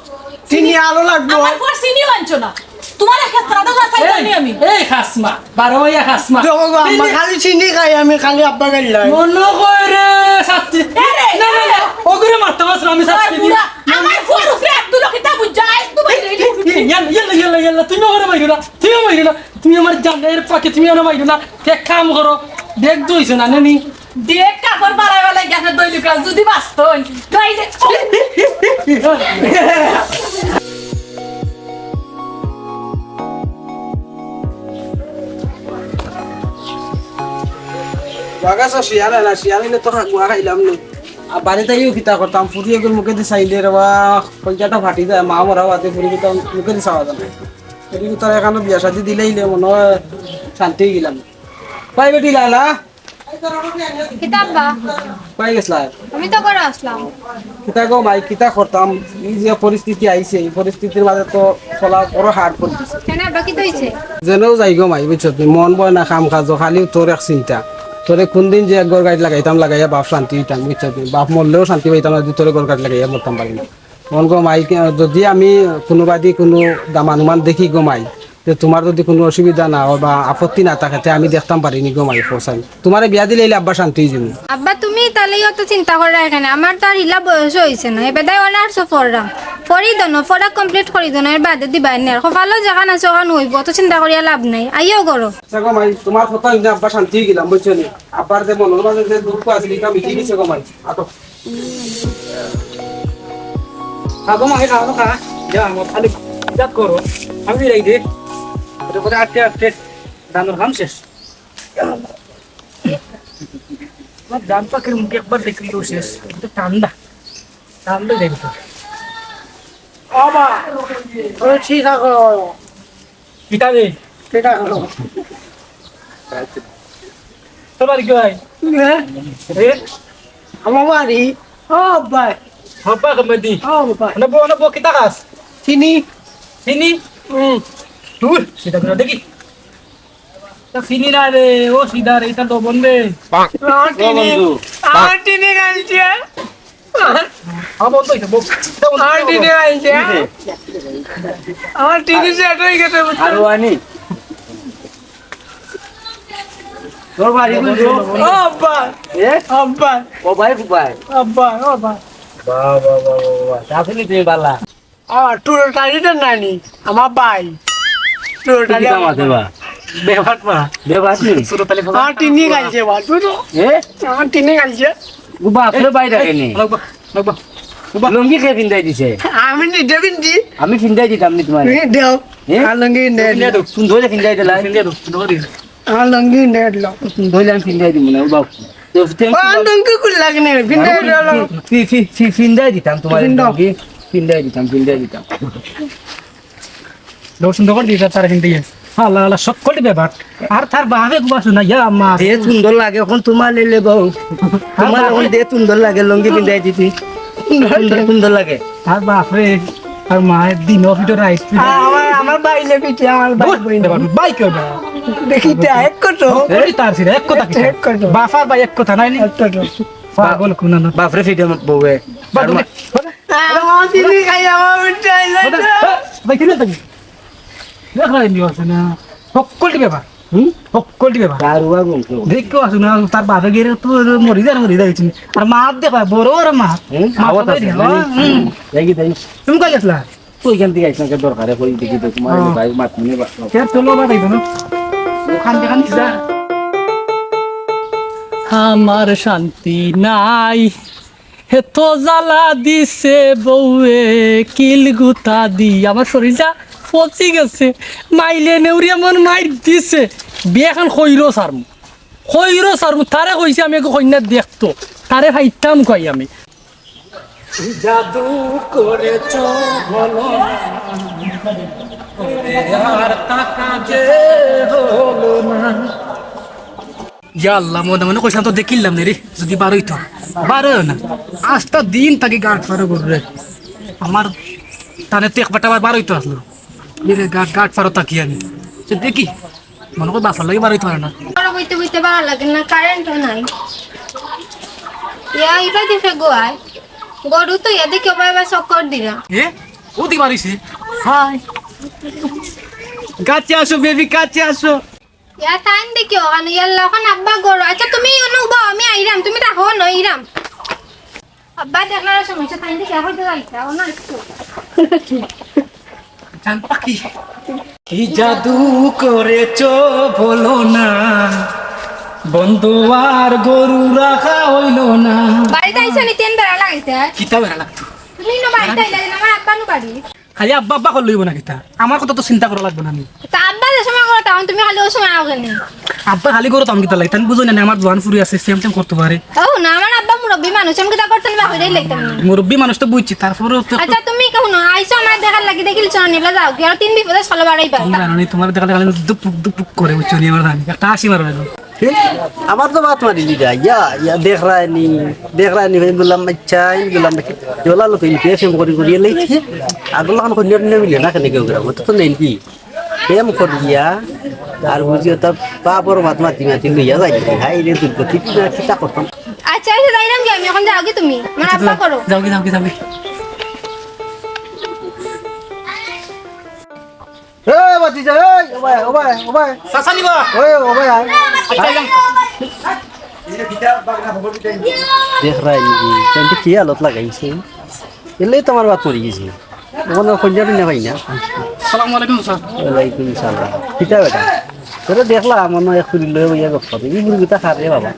চিনি আলো লাগবো। আমার ফুয়ার চিনিও আনছো না। তোমার এক খেস্তা রাধা যা চাইতাম এই, নি আমি। এই খাসমা, বারো মাইয়া খাসমা। দেখো গো, আম্মা, চিনি খালি চিনি খাই আমি, খালি আব্বা গাইল্লাই। মনে কয় রে, শাস্তি। এ রে, না, না, এ রে। না, ওগুরে মারতে পারছো না, আমি শাস্তি দিই। বুড়া, আমার ফুয়ার উপরে এক দুলো কিতা বুঝাইস, তুমি এই, এই, এই, ইয়াল্লা, ইয়াল্লা, ইয়াল্লা, ইয়াল্লা, তুমি ওরে মাইরো না, তুমি মাইরো না, তুমি আমার জানের পাখি, তুমি ওরে মাইরো না। এক কাম করো, দেখ দুইছে না, নেনি। দেখ কাপড় বাড়াই বাড়াই গেছে দই লুকা, যদি বাঁচতো, দই দে। বাগাসা শিয়াল না, শিয়াল হইলে তো গুয়া খাইলাম না। আর বাড়িত আইও কিতা করতাম, ফুরি এগুর মুখে দি চাইলে রে বা, কলজাটা ফাটি যায়, মা মরা বাদে ফুরি কিতা মুখে দি চাওয়া যায় না। ফুরি কিতা এখানো বিয়া শাদি দিলাইলে মনে হয় শান্তি হয়ে গেলাম। পাই বেটি লালা। কিতা আব্বা? কই গেছলা? আমি তো ঘরো আছলাম। কিতা গো মাই, কিতা করতাম? এই যে পরিস্থিতি আইছে, এই পরিস্থিতির মাঝে তো চলা বড় hard পড়ি গেছে। কেনে আব্বা, কিতা অইছে? যেনেও যাই গো মাই, বুঝছো তুমি? মন বয় না কাম কাজো, খালি তোর এক চিন্তা। তোরে কোন দিন যে এক ঘর গাড়ি লাগাইতাম, লাগাইয়া বাপ শান্তি হইতাম, বুঝছো তুমি? বাপ মরলেও শান্তি পাইতাম না, যদি তোরে ঘর গাড়ি লাগাইয়া মরতাম পারি না। মন গো মাই, কে-, যদি আমি কোনোবাদি কোনো দামান উমান দেখি গো মাই, যে তোমার যদি কোনো অসুবিধা না হয় বা আপত্তি না থাকে, তে আমি দেখতাম পারি নি গো মাই, ফোসাই। তোমারে বিয়া দিলে আব্বা শান্তি হয়ে যাবো। আব্বা, তুমি তাহলে অত চিন্তা করার কেনে? আমার তো আর হিলা বয়স হইছে না, এবারে অনার্স পড়রাম। পড়ি দোনো, পড়া complete করি দোনো, এর বাদে দিবায় নে। কপালো যেখান আছে ওখান হইব, অত চিন্তা করিয়া লাভ নাই। আইও ঘরো। আচ্ছা গো মাই, তোমার কথা হইলে আব্বা শান্তি হয়ে গেলাম, বুঝছো নি? আব্বার যে মনের মাঝে যে দুঃখ আছে, এটা মিটিয়ে গেছে গো মাই। আটো। খাবো মাকে খাওয়ানো খা। যা, আমার খালি ইজাত করো। আমি ফিরাই দে। করে করে আটতে আটতে ধানর কাম শেষ। আমার জান পাখির মুখে একবার দেখলেও শেষ, কিন্তু ঠান্ডা, ঠান্ডা যাইব তো। বাবা, ওই ঠিক আছে। কিতা রে? ঠিক আছে। তোর বাড়ি কই? হ্যাঁ? এ? আমার বাড়ি? ও ভাই। হব্বা কমেডি। ও ভাই। না বো, না বো, কিতা খাস? চিনি। চিনি? হুম। তুই, সেটা করে দেখি। তা চিনি না রে, ও সিধা রে, এটা লবণ রে। আমার টিনি, আমার টিনি গাইছে। আমার বন্ধ হইছে, বউ। আমার টিনি গাইছে। আমার টিনি সেট হয়ে গেছে, বুঝছো? আরো আনি। তোর বাড়ি কোন? ও আব্বা। এ? আব্বা। ও ভাই, ভাই। আব্বা, ও আব্বা। বাহ, বাহ, বাহ, বাহ, বাহ। তা শুনি তুমি বালা। আমার টুরো টানিটা নানি, আমার ভাই। টুরো টানি কিতা আমার মাতে বা? বেবাত মা। বেবাত নি? সুরত আলী আমার টিনি গাইছে বা, টুরো। এ? আমার টিনি গাইছে। ও বাপ রে, ভাই রাখে নি। লাগবা, লাগবা। ও বাপ। লুঙ্গি কে ফিন্দাই দিছে? আমি নিজে ফিন্দি। আমি ফিন্দাই দিতাম নি তোমার। তুমি দাও। এ? আর লুঙ্গি ফিন্দাই লুঙ্গি দিও। দাও। সুন্দর ফিন্দাই দিলাই। ফিন্দাই দাও, সুন্দর করে। আমার লুঙ্গি নেট লো। ধরলে আমি ফিন্দাই দিব না, ও বাবু। তো thank you, ও, বাবু। লুঙ্গি খুল লাগে না, ফিন্দাই দিলাম। ফি-, ফি-, ফি-, ফিন্দাই দিতাম তোমার ফিন্দাও। লুঙ্গি। ফিন্দাই দিতাম, ফিন্দাই দিতাম। দর্শন দোকান দিয়ে তার হিন্দি। আল্লাহ, আল্লাহ, সকলটি ব্যাপার। আর তার বাপে গুবা শুনা, ইয়া মা। দে সুন্দর লাগে, এখন তোমার লেলে বউ। তোমার এখন দে সুন্দর লাগে, লুঙ্গি ফিন্দাই দিতি। সুন্দর, সুন্দর লাগে। আর বাপরে, আর মায়ের দিন অফিটো রাইট। আমার, আমার বাইলে পিঠে, আমার ভাই বইন। ভাই কেউ না। দেখি তো, এক কথা। এই তার ছিল, এক কথা কি? এক কথা। বাপ আর ভাই এক কথা নাই নি? এক কথা। পাগল কোন না। বাপরে ফিটে বউয়ে। বাপ আর মা- রে। আমার চিনি খাই, আমার উঠাই না। ভাই, কিনে থাকি। দেখ না, এমনি আছে না। হক্কলটি ব্যাপার। হুম? হক্কলটি ব্যাপার। দারুয়া গম তো। দেখ কেউ আছে না, তার বাপে গেলে তো মরি যার, মরি যার কিছু নেই। আর মা দেখ, বড় বড় মা। হুম? মা আওয়াজ তো আছে, দেখি, জানি। হুম। দেখি, দেখি। তুমি কই গেছিলা? তো এখান থেকে আইসলাম, একটা দরকারে কই দেখি তো তোমার ও। ভাই মাত মনে বা-, কে তোলো বা দেখো না? ওখান থেকে নিস যা। আমার শান্তি নাই, এত জ্বালা দিছে বউয়ে, কিল গুতা দি আমার শরীরটা পচি গেছে। মাইলে নেউরি এমন মাইর দিছে, বিয়াখান কইরো সারমু, কইরো সারমু। তারে কইছি আমি একটু কইনা দেখতো, তারে ফাইতাম কই আমি। জাদু করেছো বলো না, আর তাকা যে হলো না। ইয়া আল্লাহ, মনে মনে কইছিলাম তো দেখিলাম না রে, যদি বার অইতো, বার অইও না। আস্তা দিন থাকি গাট ফারো করবে। আমার তানে তো এক বেটা বার অইতো আসলো। রে গাট, গাট ফারো থাকি আমি। তো দেখি, মনে করি বাসার লাগি বার অইতো পারে না। ঘরে বইতে বইতে ভালো লাগে না, কারেন্টও নাই। ইয়া, ইবা দিছে গোয়ায়। গরু তো ইয়া দেখি ওবা এবার চক্কর দিরা। এ? ও দি মারিছে? হাই। কাছে আসো বেবি, কাছে আসো। ইয়া, তাইন দেখি ওখানে, ইয়াল্লা, ওখানে আব্বা গরু। আচ্ছা, তুমি অনু বও, আমি আইরাম, তুমি রাখো, নইরাম। আব্বা দেখলে আর সমস্যা, তাই দেখে হয়তো যাইতা, ও না একটু। জান পাখি। কি জাদু করেছো বলো না, বন্ধু আর গরু রাখা হইল না। বাড়িত আইছো নি, তেন বেড়া লাগাইতে? কিতা বেড়া লাগতো? তুমি ইনো বাড়িত আইলা কেনে, আমার আব্বা নু বাড়ি। খালি আব্বা আব্বা করলে অইবো না কিতা? আমার কথা তো চিন্তা করা লাগবো না নি? তা আব্বা যে সময় করো, তখন তুমি খালি ওই সময় আও কেনে? আব্বা খালি করো, তখন কিতা লাগে? তাইন বুঝো না নি, আমার জোয়ান ফুরি আছে, সেম সেম করতে পারে। ও না, আমার আব্বা মুরব্বি মানুষ, আমি কিতা করতাম বা কইরাই লাইতাম না। মুরব্বি মানুষ তো বুঝছি, তারপরেও তো আচ্ছা, তুমি কেউ না, আইছো আমার দেখার লাগি, দেখিলছো না, নিবলা যাও, কি আর তিন বিপদে চলো বাড়াই পারো। তুমি জানো নি, তোমার দেখালে খালি দুপুক দুপুক করে, বুঝছো নি, আমার জানি। একটা হাসি মারো এখন। আমার তো মাত মারি দিদা, ইয়া, ইয়া, দেখরায় নি, দেখরায় নি, ভাই, বললাম, আচ্ছা, আমি বললাম, দেখি, জলা লোক ইনকে প্রেম করি করি এলাই কি? আগলা খান কন্যা টন্যা মিলে না, কেনে কেউ গ্রাম, তো তো নেই কি? প্রেম করিয়া, আর বুঝিও তো বাপর মাত মাতি মাতি লইয়া যাই, হাই রে, দুর্গতি, কিতা, কিতা করতাম? আচ্ছা, আচ্ছা, যাইলাম কি আমি, এখন যাও কি তুমি? আমার আব্বা করো। যাও কি, যাও কি, যাও কি? এ, ভাতিজা, এই, ও ভাই, ও ভাই, ও ভাই। চাচা নিবা? ওই, ও ভাই, আয়। আচ্ছা, যাও। দেখরায় নি, তেন্তে কি হালত লাগাইছে? এলেই তো আমার বাত মরি গেছে। ওখানে কইজা টইজা পাই না। আসসালামু আলাইকুম, স্যার। ওয়ালাইকুম সালাম। কিতা বেটা? তোরে দেখলাম, মনে হয় এক ফুরি লয়ে বইয়া গপ করে। এই ফুরি গুতা খার রে বাবা।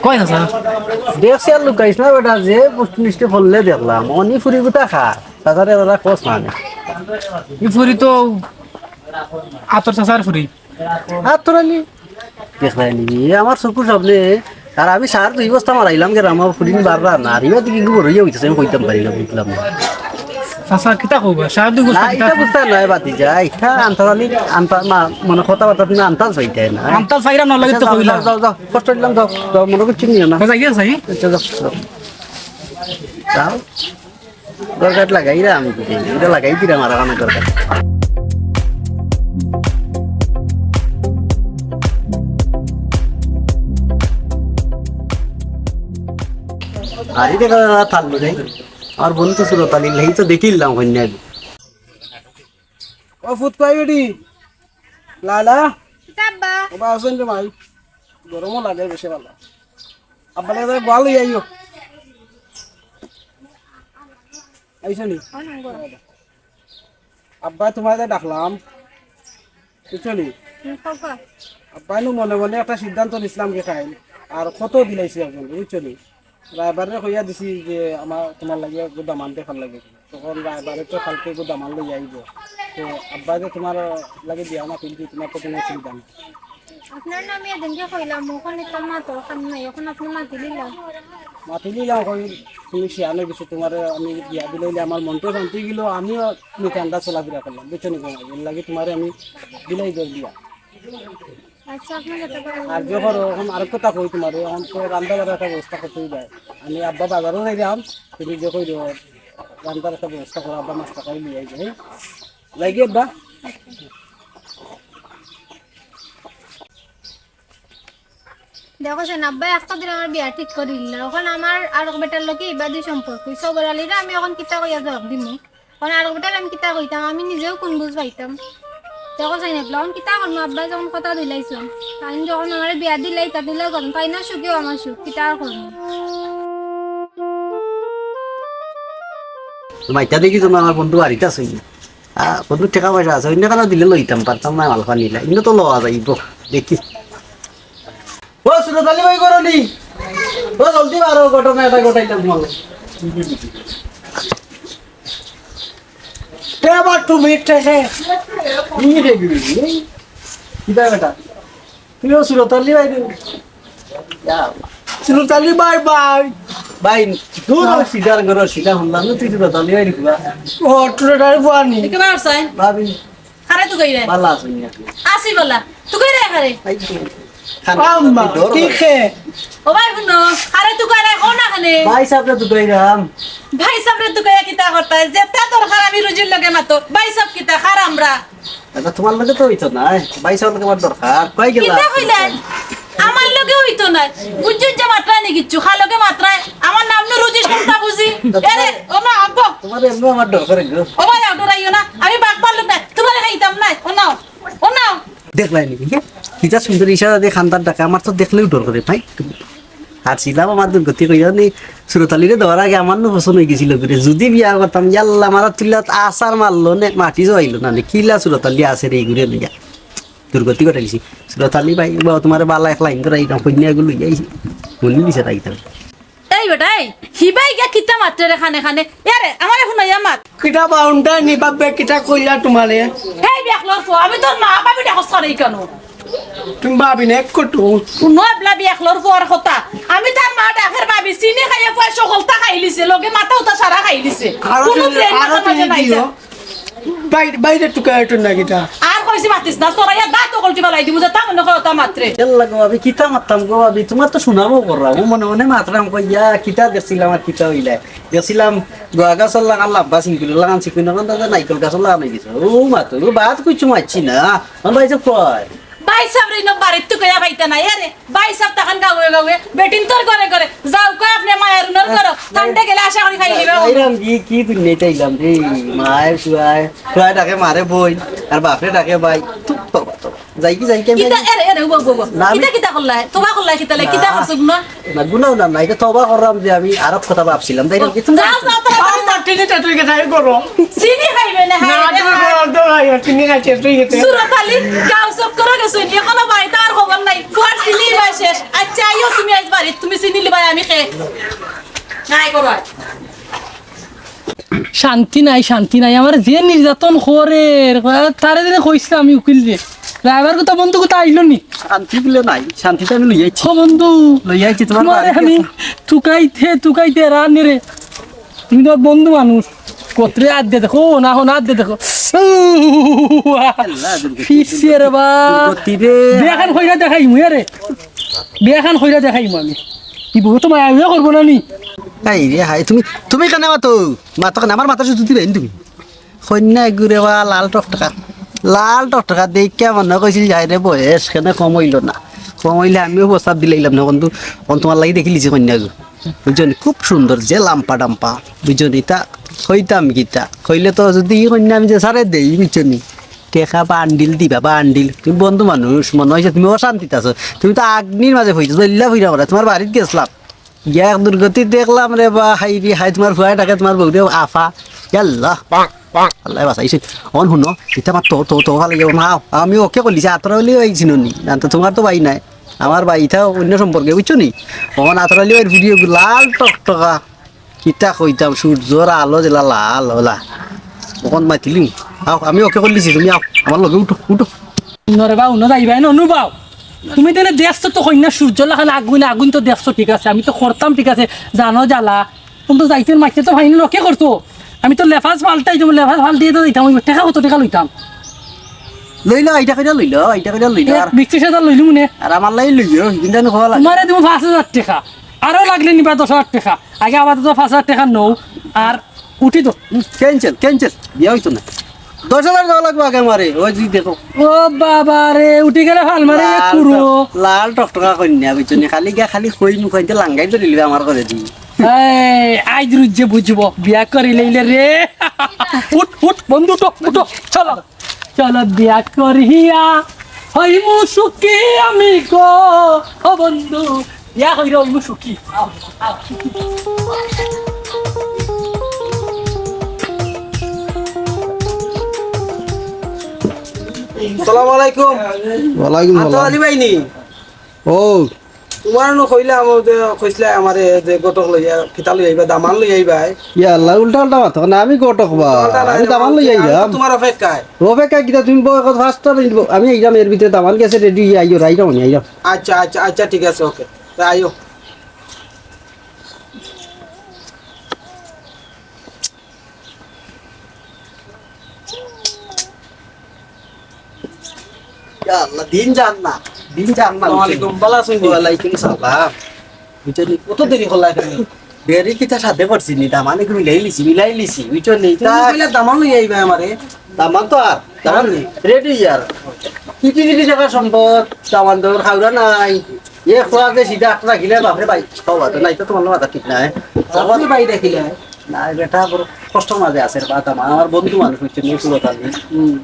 কই না, স্যার? দেখছি আর লুকাইস না বেটা, যে পোস্ট লিস্টে পড়লে দেখলাম। অনি ফুরি গুতা খার। তাছাড়া এরা কস না নি। এই ফুরি তো আতর চাচার ফুরি। আতর আলী। দেখলায়নি, এ আমার চকুর সামনে, আর আমি সার দুই বস্তা মারাইলাম, গেরাম ফুরিন বাররা না, আর ইবা দেখি গোবর অইয়া অইতাছে, আমি কইতাম পারি না, বুঝলাম না। চাচা, কিতা কইবা? সার দুই বস্তা না, কিতা ইটা কইবা? বুঝতা নায়, বাতি যায়, ইটা আন্তাজ আলী, আন্তা-, মা-, মানে কথাবার্তা তুমি আন্তাজ পাইতায় না। আন্তাজ পাইরাম না, লাগে তো আচ্ছা, যাও, কইলাম। যাও, যাও, যাও, কষ্ট দিলাম, যাও, যাও, মনে করছি নিও না। আচ্ছা, যাই, যাই। আচ্ছা, যাও, যাও। যাও। দরকার লাগাইরা আমি বুঝি, ইটা লাগাই দিলাম আর আমার দরকার। আর ইটা কথা থাকলো যাই, আমার বন্ধু সুরত আলী, এই তো দেখিলাম কন্যা। ও ফুত কই বেটি? লালা? কিতা আব্বা? ও বা আছেন রে মাই? গরমও লাগে বেশি ভালা। আব্বা লাগে গোয়াল অইয়া আইও। আইছো নি? অনেক গরম। আব্বা তোমারে ডাকলাম। বুঝছো নি? হুম, কও, কও। আব্বা নু মনে মনে একটা সিদ্ধান্ত নিছলাম কি খাইল। আর কত দিলাইছি একজন, বুঝছো নি? রায়বারে কইয়া দিছি যে আমার তোমার লাগি এগু দামান দেখার লাগি। তখন রায়বারে তো কালকে এগু দামান লইয়া আইবো। তো আব্বা যে তোমার লাগি বিয়া মাতিল কি তোমার তো কোনো অসুবিধা নাই। আপনার নামে এদিনকে কইলাম, ওখানে তো মাতর কাম নাই, এখন আপনি মাতি নিলাম। মাতি নিলাম, কই তুমি শিয়ান অই গেছো, তোমারে আমি বিয়া দিলাইলে আমার মনটা শান্তি গেল, আমিও নিতান্ডা চলাফেরা করলাম, বুঝছো নি? এর লাগি তোমারে আমি দিলাই দর দিয়া। আচ্ছা, আপনার যত পারেন। আর যখন এখন আরেক কথা কই তোমারে, এখন তো রান্না বাড়ার একটা ব্যবস্থা করতেই যায়। আমি আব্বা বাজারও যাইলাম, তুমি যে কই দেবো, রান্নার একটা ব্যবস্থা করো, আব্বা মাছ টাকাই নিয়ে যাই। যাই কি আব্বা? দেখো সেন আব্বা, একটা দিন আমার বিয়া ঠিক করিল না, এখন আমার আরক বেটার লগে ইবাদি সম্পর্ক, সবর আলীরে আমি এখন কিতা কইয়া জবাব দিমু? কারণ আর বেটার আমি কিতা কইতাম, আমি নিজেও কোন বুঝ পাইতাম। তখন চাই না, তখন কিতা করবো, আব্বাই যখন কথা দিলাইছন, তাই যখন আমার বিয়া দিলাই, তা দিলেও করুন, তাই না সুখেও আমার সুখ, কিতা আর করবো। মাইতা দেখি তো আমার বন্ধু বাড়িতে আছে। আ, বন্ধু টেকা পয়সা আছে, অন্য কারো দিলে লইতাম, পারতাম না, মালফা নিলে। ইনো তো লওয়া যাইব, দেখি। ও, সুরত আলী ভাই, করো নি? ও, জলদি বারো, ঘটনা এটা ঘটাইলাম তোমাকে। তে আবার তুমি ঠেকে। কি রে, কি রে, এই? কিতা বেটা? তুইও সুরত আলী ভাই রে। ইয়া। সুরত আলী ভাই, ভাই। ভাই, দূর হ, সিধা করো, সিধা হল্লা, না তুই সুরত আলী ভাই রে, পুরা। ও, সুরত আলী ভাই নি? একে বার সাইন। ভাবি। আরে তুকাইরে। ভালা আছো নি আপনি? আছি ভালা। তুকাইরে আরে। এই তো। আম্মা, ডর ঠিক করে। হে। ও ভাই হুনো, আরে তুকাইরে, ও না খানে। ভাই সাবরে তুকাইরাম। ভাই সাবরে তুকাইয়া কিতা করতায়? যেটা দরকার আমি রুজির লগে মাতো। ভাই সাব কিতা খার আমরা? এটা তোমার লগে তো অইতো না। ভাই সাবর লগে আমার দরকার। কই গেলা? কিতা কইলে? আমার লগে অইতো না। বুঝছইন যে মাতরায় নি কিচ্ছু। খার লগে মাতরায়। আমার নাম নু রুজি সন্তা বুঝি। এরে, ও না, আব্বু। তোমার এমনি আমার ডর করে গো। ও ভাই, ডরাইও না। আমি বাঘ পারলুম না। তোমারে খাইতাম না। ও নাও। ও নাও। দেখলায় নি, হে? কিতা সুন্দর ইশারা দিয়া খান্দার ডাকে, আমার তো দেখলেও ডর করে, ভাই। আর ছিলাম আমার দুর্গতি কইয়া নি, সুরত আলীরে দেওয়ার আগে আমার নু পছন্দ অই গেছিল ঘুরে। যদি বিয়া করতাম, ইয়াল্লা, মারা তুল্লা আছাড় মারলো নে, মাটি জমাইলো না নে, কিলা সুরত আলী আছে রে, এই ঘুরে লইয়া। দুর্গতি ঘটাইছি। সুরত আলী ভাই, বা তোমারে বালা এক লাইন ধরে, এই কইনা এগুলো লইয়া আইছি। মনে দিছে তাই তার। এই বেটা, এই, হিবাই গিয়া কিতা মাতরে রে খানে খানে? ইয়ারে, আমারে হুনাইয়া মাত। কিতা বাউন্ডার নি বাপে কিতা কইলা তোমারে? হেই বিয়াখলর ফুয়া, আমি তোর মা, ভাবি ডাকস কেনে কেনে? তুমি ভাবি না এক কটু। হুনো এবলা বিয়াখলর ফুয়ার কথা। আমি তার মা ডাকের ভাবি, চিনি খাইয়া ফুয়া সকলতা খাইলিছে, লগে মাথা উতা সারা খাইলিছে। আরো কোনো তুমি, ব্রেন আরো মাথার মাঝে তুমি নাই দিও। তার। বাই-, বাইরে তুকাইতো না কিতা? আর কইছি মাতিস না, সরাইয়া দাঁত অকলটি ফালাই দিমু, যেতা মনে কয় অতা মাতরে। এর লাগো আমি কিতা মাততাম গো ভাবি, তোমার তো সুনামও করলাম, ও মনে মনে মাতরাম কইয়া, কিতা দেখছিলাম আর কিতা অইলা। দেখছিলাম গোয়া গাছর লাখান লাম্বা সিঙ্গুলের লাখান চিকুন, এখন দাদা নাইকল গাছর লাখান অই গেছে। ও মাতো, ও বাদ কিচ্ছু মাতছি না। আমার ভাই যে কয়? ভাই সাবরে ইনো বাড়িত তুকাইয়া পাইতা না, এরে। ভাই সাব তখন গাউয়ে গাউয়ে, বেটিন্তর ঘরে ঘরে। যাউক্কা আপনে মায়ারুনর ঘরো, ঠান্ডা গেলে আশা করি খাই লিবা। এই রাম কি, কি দুনিয়াত আইলাম রে, মায় ফুয়ায়, ফুয়ায় ডাকে মারে বইন, আর বাপরে ডাকে ভাই। তুই তবা, তবা। যাই কি, যাই কি আমি কিতা, এরে, এরে, উবা, উবা, উবা। না, আমি কিতা, কিতা করলায়? তবা করলায় কিতা লাই? কিতা না। করছো গুনা? না, গুনাও না, না, এটা তবা করলাম যে আমি আরো কথা ভাবছিলাম, তাই না? ও, যাও, যাও, তাড়াতাড়ি। আমার টিনে চাটুই গেছে, আমি করো। চিনি খাইবে না, না, হায় রে, তুমি হায়। করো, তো ভাই, চিনি খাইছে, তুই গেছে। সুরত আলী, গাঁও চক্করো গেছো নি, এখনো বাড়িত আর খবর নাই। ফুয়ার চিনি ভাই শেষ। আচ্ছা, আইও তুমি আইজ বাড়িত, তুমি চিনি লিবায় আমি খে। নাই করো আর। শান্তি নাই, শান্তি নাই। আমারে যে নির্যাতন করের, তারে দিনে কইছিলাম আমি উকিল রে। ড্রাইভার কথা বন্ধু কথা আইলো নি? শান্তি দিলে নাই, শান্তি তো আমি লইয়া আইছি। ও বন্ধু, লইয়া আইছি তোমার বাড়ি আমি গেছে। তুকাইতে, তুকাইতে রানি রে। তুমি তো বন্ধু মানুষ। কতরে আত দে দেখো, না হো, না আত দে দেখো। আল্লাহ, দুর্গতি, ফিরছে রে বা। দুর্গতি রে। বিয়াখান কইরা দেখাইমু, এ রে। বিয়াখান কইরা দেখাইমু আমি। ই বউ তো মায়া উয়া করবো না নি? হায় রে হায়, তুমি, তুমি কেনে মাতো? মাতো কেনে? আমার মাথাত সুতা দিবায় নি তুমি? কইন্যা এগু রে বা লাল টকটকা। লাল টকটকা দেখিয়া মনে কইছিল, "হায় রে, বয়স কেনে কম অইলো না।" কম অইলে আমিও প্রস্তাব দিলাইলাম না, বন্ধু। অখন তোমার লাগি দেখিলিছি কইন্যা এগু। বুঝছো নি? খুব সুন্দর, যে লাম্পা ডাম্পা। বুঝছো নি? তা কইতাম কিতা? কইলে তো যদি ই কইন্যা আমি যে সারে দেই, বুঝছো নি? টেকা বান্ডিল দিবা, বান্ডিল। তুমি বন্ধু মানুষ, মনে অইছে তুমি অশান্তিত আছো। তুমি তো আগ্নির মাঝে পড়ছো, জ্বলিয়া পুড়িয়া মরো। তোমার বাড়িত গেছলাম। গিয়া এক দুর্গতি দেখলাম রে বা, হায় রে হায়, তোমার ফুয়ায় ডাকে তোমার বউরে আফা। ইয়াল্লা। আল্লায় বাঁচাইছে। অন হুনো, ইতা আমার তো, তো, তো ভালো যাবো না। আমি ওকে কইলিছি, আতরা অইলে অইছিল নি। না তো তোমার তো ভাই নাই। আমার ভাই ইতা অইন্য সম্পর্কে, বুঝছো নি? অন আতরা অইলে ওই ভিডিও লাল টকটকা। কিতা কইতাম, সূর্যর আলো যেলা লাল অলা। অখন মাতিলিম। আও, আমি ওকে কইলিছি, তুমি আও, আমার লগে উঠো, উঠো। নরে বা, উনো যাইবায় না, অনু বাও। তুমি তেনে দেখছো তো কইন্যা সূর্য লাখান আগুন, আগুন তো দেখছো, ঠিক আছে, আমি তো করতাম, ঠিক আছে, জানো জ্বালা। তুমি তো যাইতে মাইতে তো ফাইনাল ওকে করছো। আমি তো লেফাজ ফাল্টাই, তুমি লেফাজ ফাল্টিয়ে তো দিতাম, ওই টেকা কত টেকা লইতাম? লইলো, আইটা কইরা লইলো, আইটা কইরা লইলো। আর বিশ ত্রিশ হাজার লইলু মনে। আর আমার লাগি লইও, কিন্তু আমি খোয়া লাগে। তোমারে দিমু পাঁচ হাজার টেকা। আরো লাগলে নিবা দশ হাজার টেকা। আগে আপাতত পাঁচ হাজার টেকা নেও, আর উঠি তো। হুম, cancel, cancel। বিয়া অইতো না। দশ হাজার দেওয়া লাগবো আগে আমারে, ওই যদি দেখো। ও বাবা রে, উঠি গেলে ফাল মারে এক লাল কুরু। টক-, লাল টকটকা কইন্যা, বুঝছো নি? খালি গিয়া খালি কই মুখাইতে লাঙ্গাই ধরিলিবে আমার ঘরে দি। এই, আইজ রুজে বুঝবো, বিয়া করি লইলে রে। উঠ, উঠ, বন্ধু, উঠো, উঠো, চলো। চলো বিয়া করিয়া হইমু সুখী আমি গো, ও বন্ধু, বিয়া করিয়া হইমু সুখী। আও, আও। আসসালামু আলাইকুম। ওয়ালাইকুম আতো সালাম। আলী ভাই নি? ও, তোমার নু কইলাম, ও যে কইছিলা আমারে যে ঘটক লইয়া, কিতা লইয়া আইবা, দামান লইয়া আইবা, এ? ইয়া আল্লাহ, উল্টা উল্টা মাতো না, আমি ঘটক বা, উল্টা না, আমি দামান লইয়া আমি তো আইলাম। তোমার অপেক্ষায়। অপেক্ষায় কিতা, তুমি বউ এখন পাঁচটা দিন বউ, আমি আইলাম, এর ভিতরে দামান গেছে, রেডি হইয়া আইও, রাইরাও নি আইলাম। আচ্ছা, আচ্ছা, আচ্ছা, ঠিক আছে, ওকে, তা আইও। ইয়া আল্লাহ, দিন যার না, দিন যার না। আসসালামু আলাইকুম, ভালা আছইন নি? ওয়ালাইকুম সালাম। বুঝছো নি, কত দেরি করলা তুমি? দেরি কিতা সাথে পড়ছি নি, দামান একটু মিলাই লিছি, মিলাই লিছি, বুঝছো নি? তুমি তা কইলা দামান লই আইবা আমারে। দামান তো আর, দামান রেডি ইয়ার। কিটি কিটি টাকা সম্পদ, দামান দর খাওরা নাই। এ খোয়া যে সিধা আটটা গিলে বাপরে ভাই, খাওয়া তো নাই তো তোমার মাথা ঠিক নাই। আপনি ভাই দেখিলে? না, বেটা বড় কষ্ট মাঝে আছে রে, বাদ আমার, আমার বন্ধু মানুষ হচ্ছে, নিয়ে পুরো কাজ। হুম।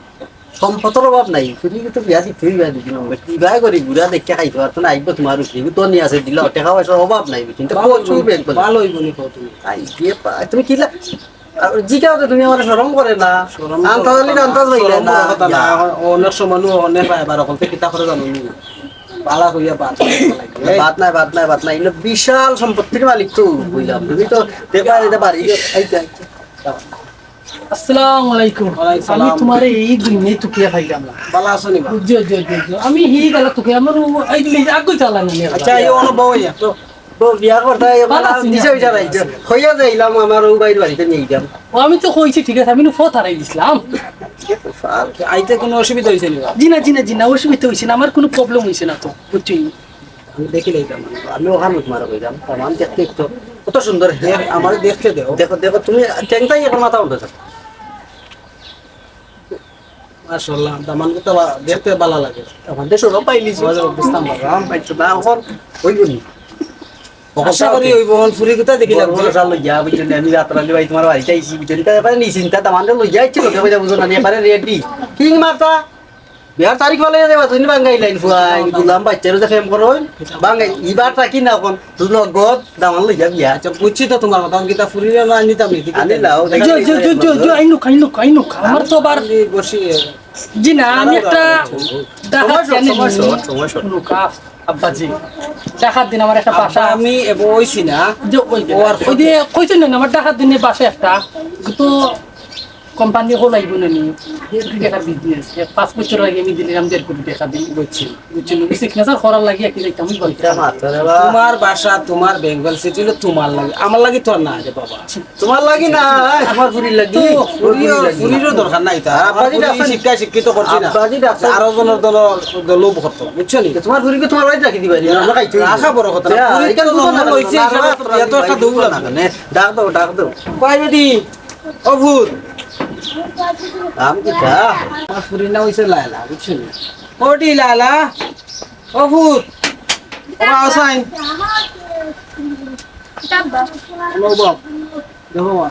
সম্পদর অভাব নাই, তুমি কিন্তু বিয়া দিতে হইবে দুদিন। কিবা করি বুড়া দেখে খাইতে পারতো না, আইবো তোমার উপরে, তো নিয়ে আছে দিলা, টাকা পয়সার অভাব নাই, কিন্তু ভালো প্রচুর হইবো, ব্যাংক করে। ভালো হইবো নি কও তুমি? আই, বিয়ে পা-, তুমি কি লা-, আর জিগাও তো তুমি আমার শরম করে না? শরম আন্তাজ করে আলী না, আন্তাজ হইলে শরম না। করে কথা না। ইয়া। অনেক সময় নু অনেক রায় বার করতে কিতা করে জানো নি? বালা কইয়া বাদ লাগে। বাদ নাই, বাদ নাই, বাদ নাই। ইলো বিশাল সম্পত্তির মালিক তো কইলাম। তুমি তো দেখবা এটা বাড়ি। এই তো, এই তো। আসসালামু আলাইকুম। ওয়ালাইকুম সালাম। আমি তোমারে এই দুনিয়ায় তুকিয়া খাইলাম না। বালা আছো নি বা? জি, জি, জি, জি। আমি হি গেল তুকিয়া, আমার ও, এই দুনিয়ায় আগুই চালা না। আচ্ছা, এই অনুভব হইয়া তো। তো বিয়া করতে হয়, এখন ভালা আর আছি, দিশা ভালা হইছে নাই। আছি। হইয়া যাইলাম, আমার ও ভাইর বাড়িতে নিয়ে যাম। ও, আমি তো কইছি, ঠিক আছে, আমি নু ফত হারাই দিছিলাম। আইতে কোনো অসুবিধা হইছে না? জি না, জি না, জি না, অসুবিধা হইছে না, আমার কোনো প্রবলেম হইছে না তো, বুঝছো? আমি দেখি লইতাম, আমি ওখানে তোমার কইতাম, আমার দেখতে একটু কত সুন্দর, হে, আমার দেখতে দেও। দেখো, দেখো, তুমি টেংটাই এখন মাথা উঠে যাও। মাশাআল্লাহ, দামান তো বা-, দেখতে ভালা লাগে। আমাদের সৌরভ পাইলিছি। বুঝতাম পারলাম। পাইছো না, এখন ওই বলি। আশা করি ওই বহন ফুরি কোথা দেখি বড় লাগবে। বড় সাল লইয়া, বুঝছো নি? আমি যাত্রা লই ভাই তোমার বাড়িতে আইছি, বুঝছো নি? তাই এবারে নিশ্চিন্তা দামানরে লইয়া আইছি, লোকে কইতা বুঝো না, এবারে রেডি। কিং মারতা? বিয়ার তারিখ ফালাই দেবা, তুমি বাঙ্গাই লাইন ফুয়াই, গুলাম বাচ্চারও যে ফেম করো, বাঙ্গাই, ইবার রাখি না এখন, তুই নগদ দামান লইয়া বিয়া। আচ্ছা, বুঝছি তো তোমার কথা, আমি কিতা ফুরিরে না আনিতাম নি, ঠিক আছে? আনি লাও, জো, জো, জো, জো, জো, আইনুক, আইনুক, আইনুক, আমার তো আবার আমি বসি, জি না, আমি একটা সময় ডাকাত শর্ট, জানি সময় নি। শর্ট, সময় শর্ট। নুকা, আব্বাজি, ডাকাত দিন আমার একটা আব্বা, বাসা। আমি এব-, ওইছি না। যে ওই যে, ও আর ওই যে কইছেন না, আমার ডাকাত দিনে বাসা একটা, তো কোম্পানি খোলাইব না নি? দেড় কোটি টাকার বিজনেস। এক পাঁচ বছর আগে আমি দিলাম দেড় কোটি টাকা দিন, বুঝছি, বুঝছি। সিগনেচার করার লাগি আর কি যাইতাম, আমি বলছি। তোমার বাসা, তোমার বেঙ্গল সিটি হলো তোমার লাগি, আমার লাগি তো আর না রে বাবা। তোমার লাগি না, আমার ফুরির লাগি। তো ফুরিও, ফুরিরও দরকার নাই তার। আব্বাজি ডাকছেন। শিক্ষা শিক্ষিত করছি না। আব্বাজি ডাকছেন। আরো জনের দল, দল লোভ করতো, বুঝছো নি? তোমার ফুরিকে তোমার বাড়িত রাখি দিবা নি? আমরা খাইতে হইব। রাখা বড় কথা না। ইয়া, ফুরির তো জন্ম লইছে, না, হিসাবে না, তো এত একটা দৌড় না। ডাক দাও, ডাক দাও। কই বেটি? ও ফুত। নাম কিতা? আমার ফুরির নাম হইছে লায়লা, বুঝছো নি? ওটি লায়লা। ও ফুত। ও আসাইন। ও বাপ। দেখো মা।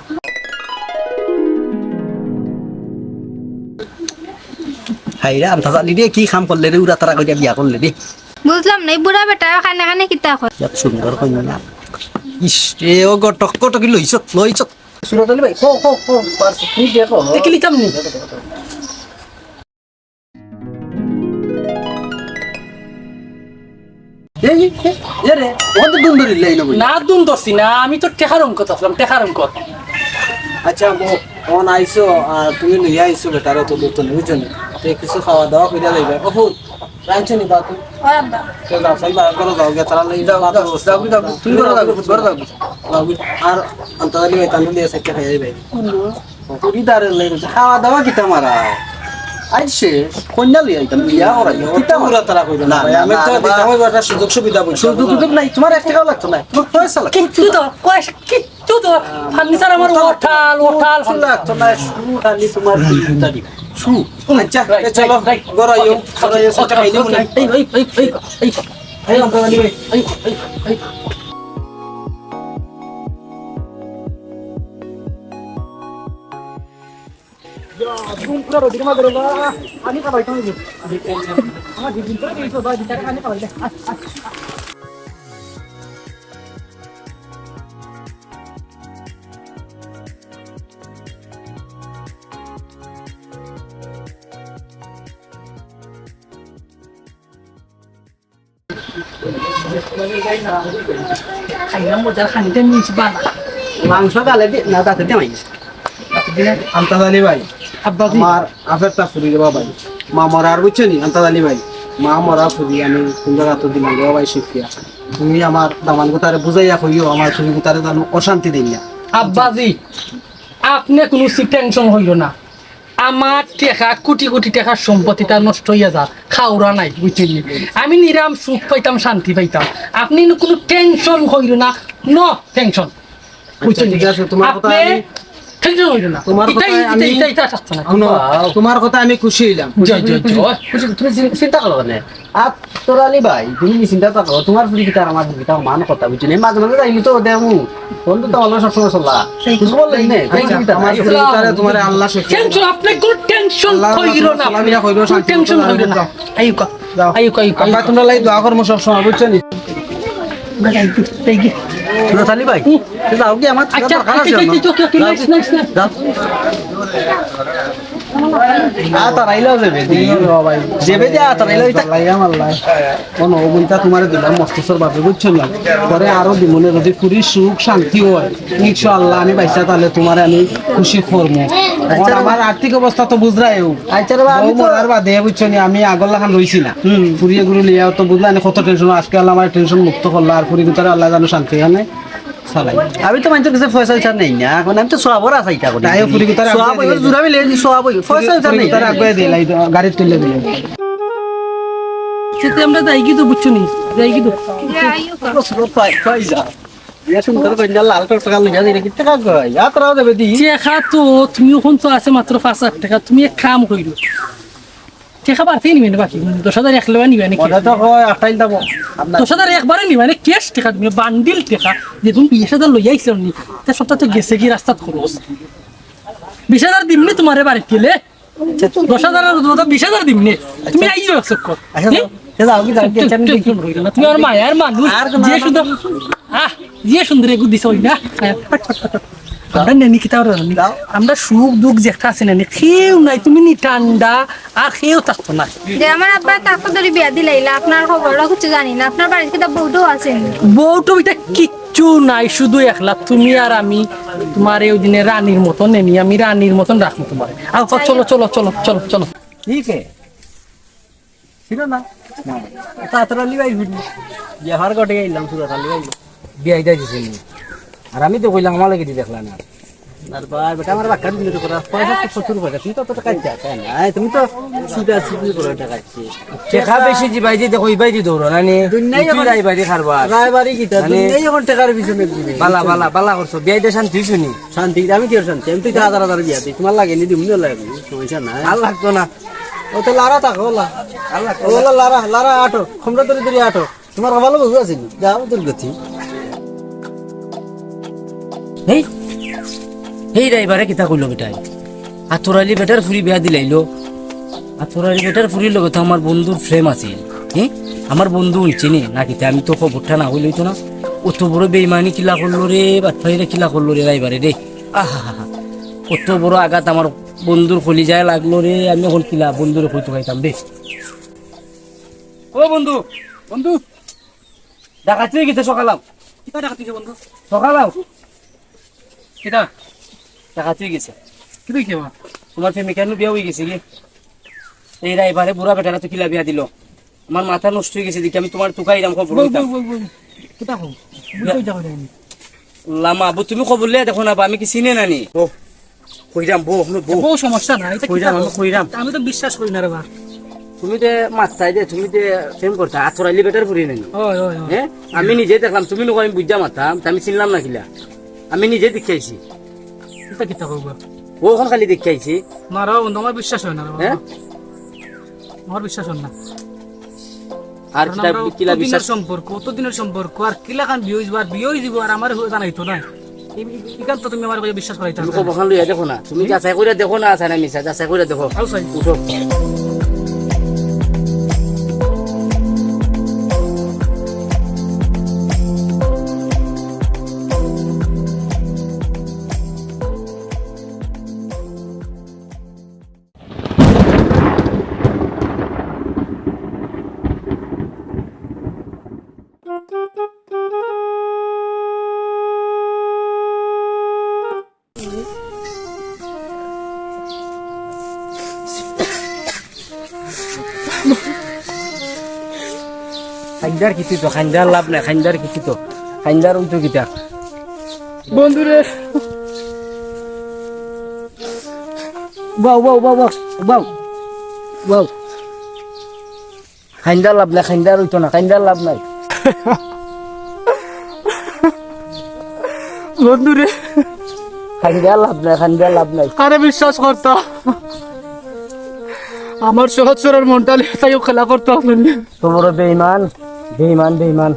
হায়রে, আন্তাজ আলী রে, কি কাম করলে রে, উড়া তারা কইরা বিয়া করলে রে। বুঝলাম না, এই বুড়া বেটা কানে কানে কিতা কয়? এক সুন্দর কইনা। ইস রে, ও গো, টক টকি লইছত, লইছত। সুরত আলী ভাই, খো, খো, খো, পারছো, তুমি দেখো। দেখে নিতাম নি। এই, এই, এ রে, ও তো দুন ধরিল, এই না বুঝি। না, দুন ধরছি না, আমি তো টেকার অঙ্কত আছলাম, টেকার অঙ্কত। আচ্ছা, ও, অন আইছো, আর তুমি লইয়া আইছো বেটারে তো দুন তো বুঝছো নি? তে কিছু খাওয়া দাওয়া কইরা যাইবা। ও ফুত, রাঁধছো নি বা তুমি? ওই আব্বা। তো যাও, সাইবা, ঘরো যাও, গিয়া তারা লই যাও, যাও, যাও, যাও, তুমি ঘরো যাও, ঘরো যাও। যাও, আর আন্তাজ আলী ভাই, তানু লিয়া সাইডে খাইয়া যাইবা। চুড়িদারের লেগে খাওয়া দাওয়া কিতা মারা? আইছে, কইনা লই আইতাম, বিয়া করাই। কিতা মারা তারা কইলো না, না, ভাই, না, আমি না, তো না, দিতাম ওই একটা সুযোগ সুবিধা বলছি। সুযোগ সুযোগ নাই, তোমার এক টাকাও লাগতো না, তোমার পয়সা লাগতো। কিচ্ছু তো, পয়সা কিচ্ছু তো, ফার্নিচার আমার ওঠাল, ওঠাল, কিচ্ছু লাগতো না, শুধু খালি তোমার সুযোগটা দিবা। শু। আচ্ছা, রাইট, এ চলো, রাইট, রাইট। ঘর আইও, ওকে, ঘর আইও, ওকে, সেটা খাইলে ওকে, মনে হয়। এই, এই, এই, এই, এই, এই, আঙ্কেল আলী ভাই। এই, এই, এই। ইয়া, ঘুম পুরা রোদে মাগরে বা, পানি খাবাই তো। আমার দিন ধরে এই তো ভাই, ভিতরে পানি খাবাই দে। খাইলাম মজার খানিটা নিয়েছি বালা। মাংস গালে দি-, না, দাঁতে দে মাইস। আন্তাজ আলী ভাই, আব্বাজি। আমার আফেরটা ফুরি রে বাবা। মা মরার বুঝছো নি, আন্তাজ আলী ভাই? মা মরা ফুরি আমি কোন জায়গা তো দিলাম রে বাবা, শিখিয়া। তুমি আমার দামান গুতারে বুঝাইয়া কইও, আমার ফুরি গুতারে জানো অশান্তি দিন না। আব্বাজি, আপনি কোনো সি-, টেনশন হইল না। আমার টেকা, কোটি কোটি টেকার সম্পত্তি তার নষ্ট হইয়া যার, খাওরা নাই, বুঝছেন নি? আমি নিরাম সুখ পাইতাম, শান্তি পাইতাম। আপনি নু কোনো টেনশন কইরো না, no tension, আচ্ছা, বুঝছেন নি? ঠিক আছে, তোমার কথা আপনি আমি টেনশন কইরো না। তোমার ইটাই, কথায় ইটাই, আমি ইটাই, ইটাই আসছে না। শুনো, wow। তোমার কথা আমি খুশি হইলাম। জয়, জয়, জয়। খুশি, তুমি চিন-, চিন্তা করো না। আর তোর আলী ভাই, তুমি কি চিন্তা করো? তোমার ফুরি কিতা আর আমার ফুরি কিতা সমান কথা, বুঝছো নি? মাঝে মাঝে যাইলে তো দেখমু। বন্ধু তো আল্লাহ সবসময় চলা। সেই কিছু বললেন না। আচ্ছা, আমার ফুরি কিতারে তোমারে আল্লাহ সুখী টেনশন, আপনি কোনো টেনশন আল্লাহ কইরো না, চলাফেরা কইরো, কোনো শান্তি টেনশন মতো কইরো না। যাও। আইউকা, যাও। আইউকা, আইউকা, আব্বা, আইউকা। তোমরা লাই দোয়া করমু সবসময়, বুঝছো নি? ভাই, আইউকা, এই কি? তোরা চালি ভাই? হুম। এ যাও কি আমার আচ্ছা, দরকার আছে আচ্ছা, আমার? আচ্ছা, আচ্ছা, আচ্ছা, যাও। Nice, nice, nice। যাও। আ, তারাইলেও যাবে, দি। যাবে দি, আ, তারাইলেও ইটা। আল্লাহ, আমার আল্লাহ। কোনো অবুলতা তোমারে দিলাম মস্তসর ভাবে, বুঝছো না? পরে আরো দিমুনে যদি ফুরি সুখ শান্তি হয়, ইনশাআল্লাহ আমি বাইচ্চা তাহলে তোমারে আমি খুশি করমু। আচ্ছা রে। আমার আর্থিক অবস্থা তো বুঝরায়ও। আচ্ছা রে বা, আমি বউ তো মরার বাদে, বুঝছো নি, আমি আগর লাখান রইছি না। হুম। ফুরি এগুলো লিয়াও তো বুঝলা নি কত টেনশন, আজকে আল্লাহ আমার টেনশন মুক্ত করলা, আর ফুরি ভিতরে আল্লাহ জানো শান্তি এখানে চালাই। আমি তো মানুষের কাছে পয়সা উইসা নেই না, এখন আমি তো সবর আশাই তা করি। তাই ফুরি ভিতরে সব আগুয়ে ওই দিলে। জুড়া মিলে সব ওই পয়সা উইসা ফুরি নেই। ভিতরে আগুয়ে দিলে, এই তো গাড়ির তুলে দিলে। সেটা আমরা যাই কি তো বুঝছো নি? যাই কি তো? পাই, পাই যা। ইয়া সুন্দর কইনা লাল টকটকা লইয়া যাইরে, কিতা কয়? যাত্রাও যাবে দি। টেকা তো তুমি ওখান তো আছে মাত্র পাঁচ হাজার টেকা, তুমি এক কাম কইরো। টেকা বাড়তেই নিবে না বাকি, দশ হাজার একলেবা নিবে না কি? মজা তো হয়, আটাইল দাবো। দশ হাজার একবারে নিবে না, ক্যাশ টেকা তুমি, বান্ডিল টেকা, যে তুমি বিশ হাজার লইয়া আইছো নি, তা সবটা তো গেছে কি রাস্তাত খরচ। বিশ হাজার দিমনি তোমারে বাড়িত গেলে, দশ হাজার আর তো বিশ হাজার দিমনি, তুমি আইও এক চক্কর। আচ্ছা, হুম? যাও, যাও, কি যাও, কি যাও, টেনশন দেখি। তুমি আমার মায়ার মানুষ, আর কোনো যে আমার সুন্দর, আহ, যে সুন্দর এগু দিছে ওই না, হ্যাঁ, ফট, ফট, ফট, ফট। আমরা নেনি কিতা করো জানি? আমরা সুখ দুঃখ যেটা আছে নেনি, কেউ নাই, তুমি নি ঠান্ডা, আর কেউ থাকতো না। যে আমার আব্বা তাকে ধরে বিয়া দিলাইলা, আপনার খবর ওরা কিছু জানি না। আপনার বাড়িতে কিতা বউটাও আছে নি? বউটাও ইটা কিচ্ছু নাই, শুধু একলা তুমি আর আমি। তোমারে ওই দিনে রানীর মতন নেনি, আমি রানীর মতন রাখবো তোমারে। আও, আও, চলো, চলো, চলো, চলো, চলো। ঠিক আছে। ছিল না? না। তা তোরা লিবাই ঘুরি। বিয়া হার গটে আইলাম, সুরত আলী ভাই। বিয়া ইটা দিছে নি? আর আমি তো কইলাম, আমার লাগি দি দেখলা না। আর ভাই, বেটা, আমার বাক্কা দিন তো করা, পয়সা তো প্রচুর পয়সা, তুমি তো অত টাকা দিতে আসে না। এই, তুমি তো সুদা সুদি করে টাকা দিচ্ছি। টেকা বেশি দিবাই দি দেখো, ইবাই দি দৌড়ো না নি। দুনিয়াই তুই এখন রায়বাড়ি খারবার। রায়বাড়ি কিতা? মানে দুনিয়াই এখন টেকার পিছনে ঘুরে। বালা, বালা, বালা করছো। বিয়া ইটা শান্তি শুনি। শান্তি, আমি কি আর শান্তি? আমি তো ইটা হাজার হাজার বিয়া দিই। তোমার লাগে নি, দিমু না লাগে, সমস্যা নাই। আর লাগতো না। ও তো লারা থাকো, ওলা। আর লাগতো না। ওলা লারা, লারা আটো। খমরা ধরে ধরে আটো। তোমার কপালো বউ আছে নি? যাও দুর্গতি। এই, এই রায়বারে কিতা কইলো বেটায়? আতর আলী বেটার ফুরি বিয়া দিলাইলো। আতর আলী বেটার ফুরির লগে তো আমার বন্ধুর প্রেম আছিল। হ্যাঁ? আমার বন্ধু হুনছে নি না কিতা? আমি তো খবরটা না কইলে অইতো না। অত বড় বেইমানি কিলা করলো রে, বাটপারি কিলা করলো রে রায়বারে রে। আহা হা হা। কত বড় আঘাত আমার বন্ধুর কলিজায় লাগলো রে। আমি এখন কিলা বন্ধুরে কইতো পাইতাম রে। ও বন্ধু, বন্ধু, ডাকাতি অই গেছে সকালাও। কিতা ডাকাতি অইছে বন্ধু? সকালাও। কিতা? ডাকাতি অই গেছে। কিতা অইছে বা? তোমার প্রেমিকার নু বিয়া অই গেছে কি? এই রায়বারে বুড়া বেটারা তো কিলা বিয়া দিল। আমার মাথা নষ্ট অই গেছে দেখি আমি তোমার তুকাইরাম খবর বউ, লইতাম। বউ, বউ, বউ। কিতা কও? বউ বিয়া- কই যাও রে? লামা, বউ, তুমি খবর লইয়া দেখো না বা, আমি কি চিনে না নি? বউ, কইরাম, বউ, হুনো, বউ। বউ সমস্যা নাই, এটা কিতা কইরাম, আমি কও? কইরাম। আমি তো বিশ্বাস করি না রে বা। তুমি যে মাততায় দে, তুমি যে প্রেম করতা, আতর আলী বেটার ফুরি নানি? অয়, অয়, অয়। হ্যাঁ? আমি নিজে দেখলাম, তুমি নকো আমি বুঝা মাততাম, তে আমি চিনলাম না কিলা। আমি নিজে দেখি আইছি। কিতা কিতা কও বা? ও অখন খালি দেখি আইছি। না রে বন্ধু, আমার বিশ্বাস অয় না রে বা। হ্যাঁ? আমার বিশ্বাস অয় না। আর কারণ কিতা আমরা কিলা অত দিনের বিশ্বাস? সম্পর্ক, অত দিনের সম্পর্ক, আর কিলাখান বিয়া অইযিবো, আর বিয়া অইযিবো, আর আমারে জানাইতো না। ই-, ই-, ইখান তো তুমি আমারে কইয়া বিশ্বাস করাইতা তুমি না। খবরখান লইয়া দেখো না, তুমি হুম? যাচাই করিয়া দেখো না, আছে না মিছা, যাচাই করিয়া দেখো। আও চাই। উঠো। কাইন্দার কিতা তো, কাইন্দার লাভ নাই, কাইন্দার কিতা তো, কাইন্দার অইতো কিতা? বন্ধুরে। বাউ, বাউ, বাউ, বাউ, বাউ, বাউ। কাইন্দার লাভ নাই, কাইন্দার অইতো না, কাইন্দার লাভ নাই। বন্ধুরে। কাইন্দার লাভ নাই, কাইন্দার লাভ নাই। কারে বিশ্বাস করতা? আমার সহজ সরল মনটা লইয়া তাইও খেলা করতা বন্ধু। তো বড় বেইমান, বেইমান, বেইমান।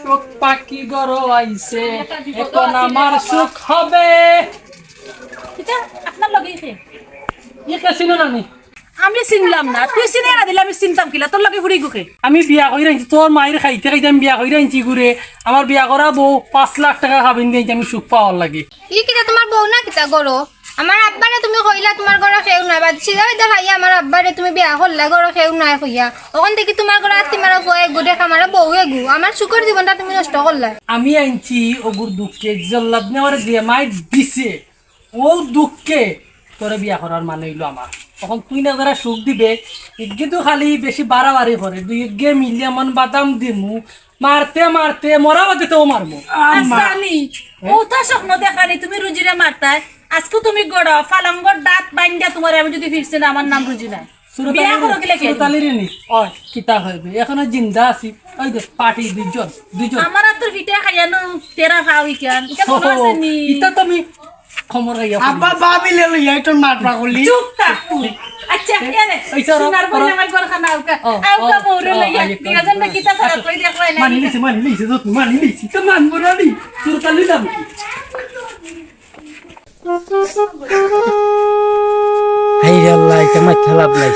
সুখ পাখি ঘরো আইছে, এখন আমার সুখ হবে। কিতা আপনার লগে কে? ইকে চিনো না নি? আমি চিনলাম না, তুই চিনে না দিলে আমি চিনতাম কিলা? তোর লগে ফুরি গুকে। আমি বিয়া কইরা আনছি, তোর মাইর খাইতে খাইতে আমি বিয়া কইরা আনছি গুরে। আমার বিয়া করা বউ পাঁচ লাখ টেকা কাবিন দি আনছি আমি সুখ পাওয়ার লাগি। ই কিতা তোমার বউ না কিতা ঘরো? আমার আব্বারে তুমি কইলা তোমার ঘরো কেউ নাই, বাদ সিধা সিধা খাইয়া আমার আব্বারে তুমি বিয়া করলা, ঘরো কেউ নাই কইয়া। অখন দেখি তোমার ঘরো আত্তি মারা ফুয়া এগু, দেখা মারা বউ এগু। আমার সুখর জীবনটা তুমি নষ্ট করলা। আমি আনছি অগুর দুঃখে, জল্লাদ নেওয়ার যে মাইর দিছে, অউ দুঃখে তোরে বিয়া করার মানে অইলো আমার। অখন তুই না যারা সুখ দিবে, ইগে তো খালি বেশি বাড়াবাড়ি করে, দুই ইগে মিলিয়া মন বাদাম দিমু, মারতে মারতে মরা বাদে তো মারমু। আম্মা। আসানি, অতা স্বপ্ন দেখানি তুমি রুজিরে মারতায়, আজকে তুমি গড় ফালাঙ্গর দাঁত বাইন্দা তোমারে আমি যদি ফিরছি না, আমার নাম রুজি নায়। সুরত বিয়া আলীর, করো কিলা কে? সুরত আলীর নি? অয়, কিতা অইবে? এখনো জিন্দা আছি। ওই যে পার্টি দুইজন, দুইজন। আমার আর তোর ভিতরে খাইয়ানো তেরা খাও ইখান। ইখান মনে আছে নি? ইতা তো আমি খমর খাইয়া আব্বা, ভাবিলে লইয়া একটু মাত পাগলি। চুপ থাক তুই। আচ্ছা, এ রে, এই চলো, সোনার বইন চলো। আমার ঘর খানা আউকা। ও, আউকা ও, বউরে ও, লইয়া। আইয়ে, দুইজন না কিতা সারা আসো। কই দেখো না। মানি নিছি, মানি নিছি, যত মানি নিছি। তো মানবো না নি। সুরত আলী নাম কি? হায় রে আল্লাহ, ইটা মাইথা লাভ নাই।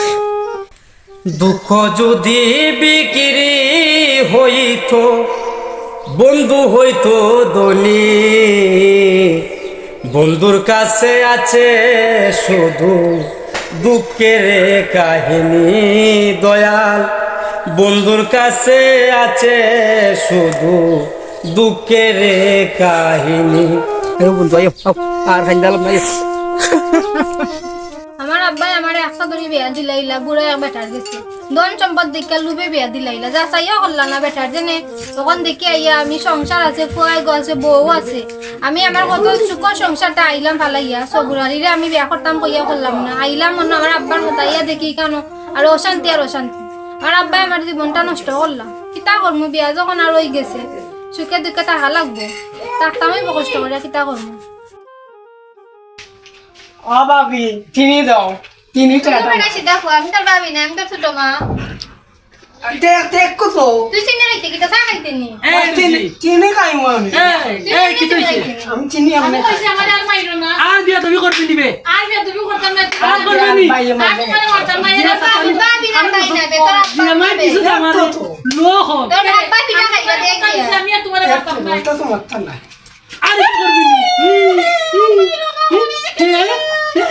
দুঃখ যদি বিক্রি হইতো, বন্ধু হইতো ধনী। বন্ধুর কাছে আছে শুধু দুঃখের কাহিনী, দয়াল। বন্ধুর কাছে আছে শুধু দুঃখের কাহিনী। এ বন্ধু, আইও, আও, আর খাইন্দালাম না, আইও। আমার আব্বায় আমারে একটা ধরি বিয়া দিলাইলা, বুড়া এক বেটার গেছে। ধন সম্পদ দেখিয়া লুভে বিয়া দিলাইলা, যাচাইও করলা না বেটার জেনে। তখন দেখি আইয়া আমি সংসার আছে, ফুয়া এগু আছে, বউ আছে। আমি আমার কত সুখর সংসারটা আইলাম ফালাইয়া, সবুরারিরে আমি বিয়া করতাম কইয়া করলাম না। আইলাম অনো আমার আব্বার কথা ইয়া দেখি কেন আর অশান্তি আর অশান্তি। আমার আব্বায় আমার জীবনটা নষ্ট করলা। কিতা করমু, বিয়া যখন আর অই গেছে, সুখে দুঃখে থাকা লাগবো। থাকতাম অইবো কষ্ট করিয়া, কিতা করমু? ও ভাবি, চিনি দাও, চিনি তুমি টাটা। বেটা সিধা কও, আমি তোর ভাবি না, আমি তোর ছোট মা। দেখ, দেখ কত। তুই চিনি খাইতে কিতা চা খাইতে নি? এই, চিনি, চিনি খাইমু আমি। এই, তুই এই, চিনি কিতা অইছে? খাইতে নি? আমি চিনি আমি আমি না। কইছি আমার আর মাইরো না। আর বিয়া তুমি করতে দিবে? আর বিয়া তুমি করতাম না। আর করবে নি? ভাই, আমার আর তোমারে মারতাম না। এরা তো আমি ভাবি না, আমি ভাই না, বেটা জি, আমার কিছু জানা নাই। তো, তো। লো হন। তোর আব্বা পিঠা খাইবা, দেখ গিয়া। আমি আর তোমারে মারতাম না। এটা তো মারতাম না। আরে কি করবি নি? হি, হি, হি, হি, হি।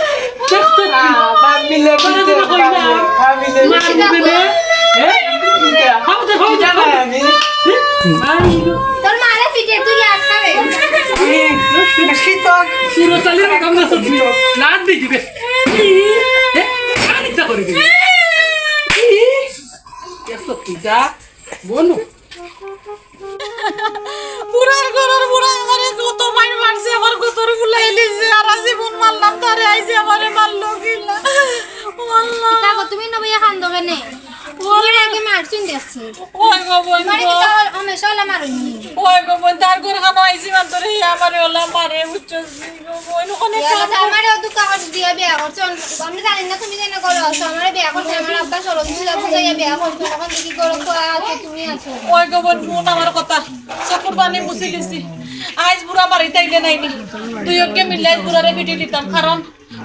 দেখছ তো? আ, ভাবিলে কতদিন পিঠে কইলা? ভাবিলে। মার দিবে না? হ্যাঁ? পিঠা। খাও তো, খাও তো, পিঠা খাও তো। খাই আমি। হি? আরে। তোর মারে পিঠে তুই আর খাবে। আমি শীতক। সুরতালির কাম না সত্যি। লাদ দিয়ে দিবে। হি? হ্যাঁ? আরে ইচ্ছা করে দিবে। হি? দেখছ তুই যা। বনু। বুড়ার ঘরর বুড়া আমারে কত মাইর মারছে, আমার কতর বুলাইলিছে, আর জীবন মারলাম তারে, আইছে আমারে মারলো কিলা। ও আল্লাহ। কিতা গো, তুমি নবইয়া কান্দো কেনে? ওই। তুমি আগে মারছুন দেখছি। ওই গো বইন তোমারে গো। কিতা হামেশা ওলা মারুনি? ওই গো বইন, তার ঘর খানো আইছি মাত্র রে, আমারে ওলা মারে, বুঝছো? ওই ওখানে ইয়া, কাম তো আমারে অত কাগজ দিয়া বিয়া করছো। আমি জানি না তুমি কেনে করো। তো আমারে বিয়া করছে, আমার আব্বা সরল ছিল, বুঝাইয়া বিয়া করছো। তখন দেখি গরম করা আছে, তুমি আছো। ওই গো বইন, হুন আমার কথা। চকুর পানি মুছি দিছি। আইজ বুড়া বাড়িত আইলে নাইনি। দুইওগে মিললে আইজ বুড়ারে পিটি দিতাম। কারণ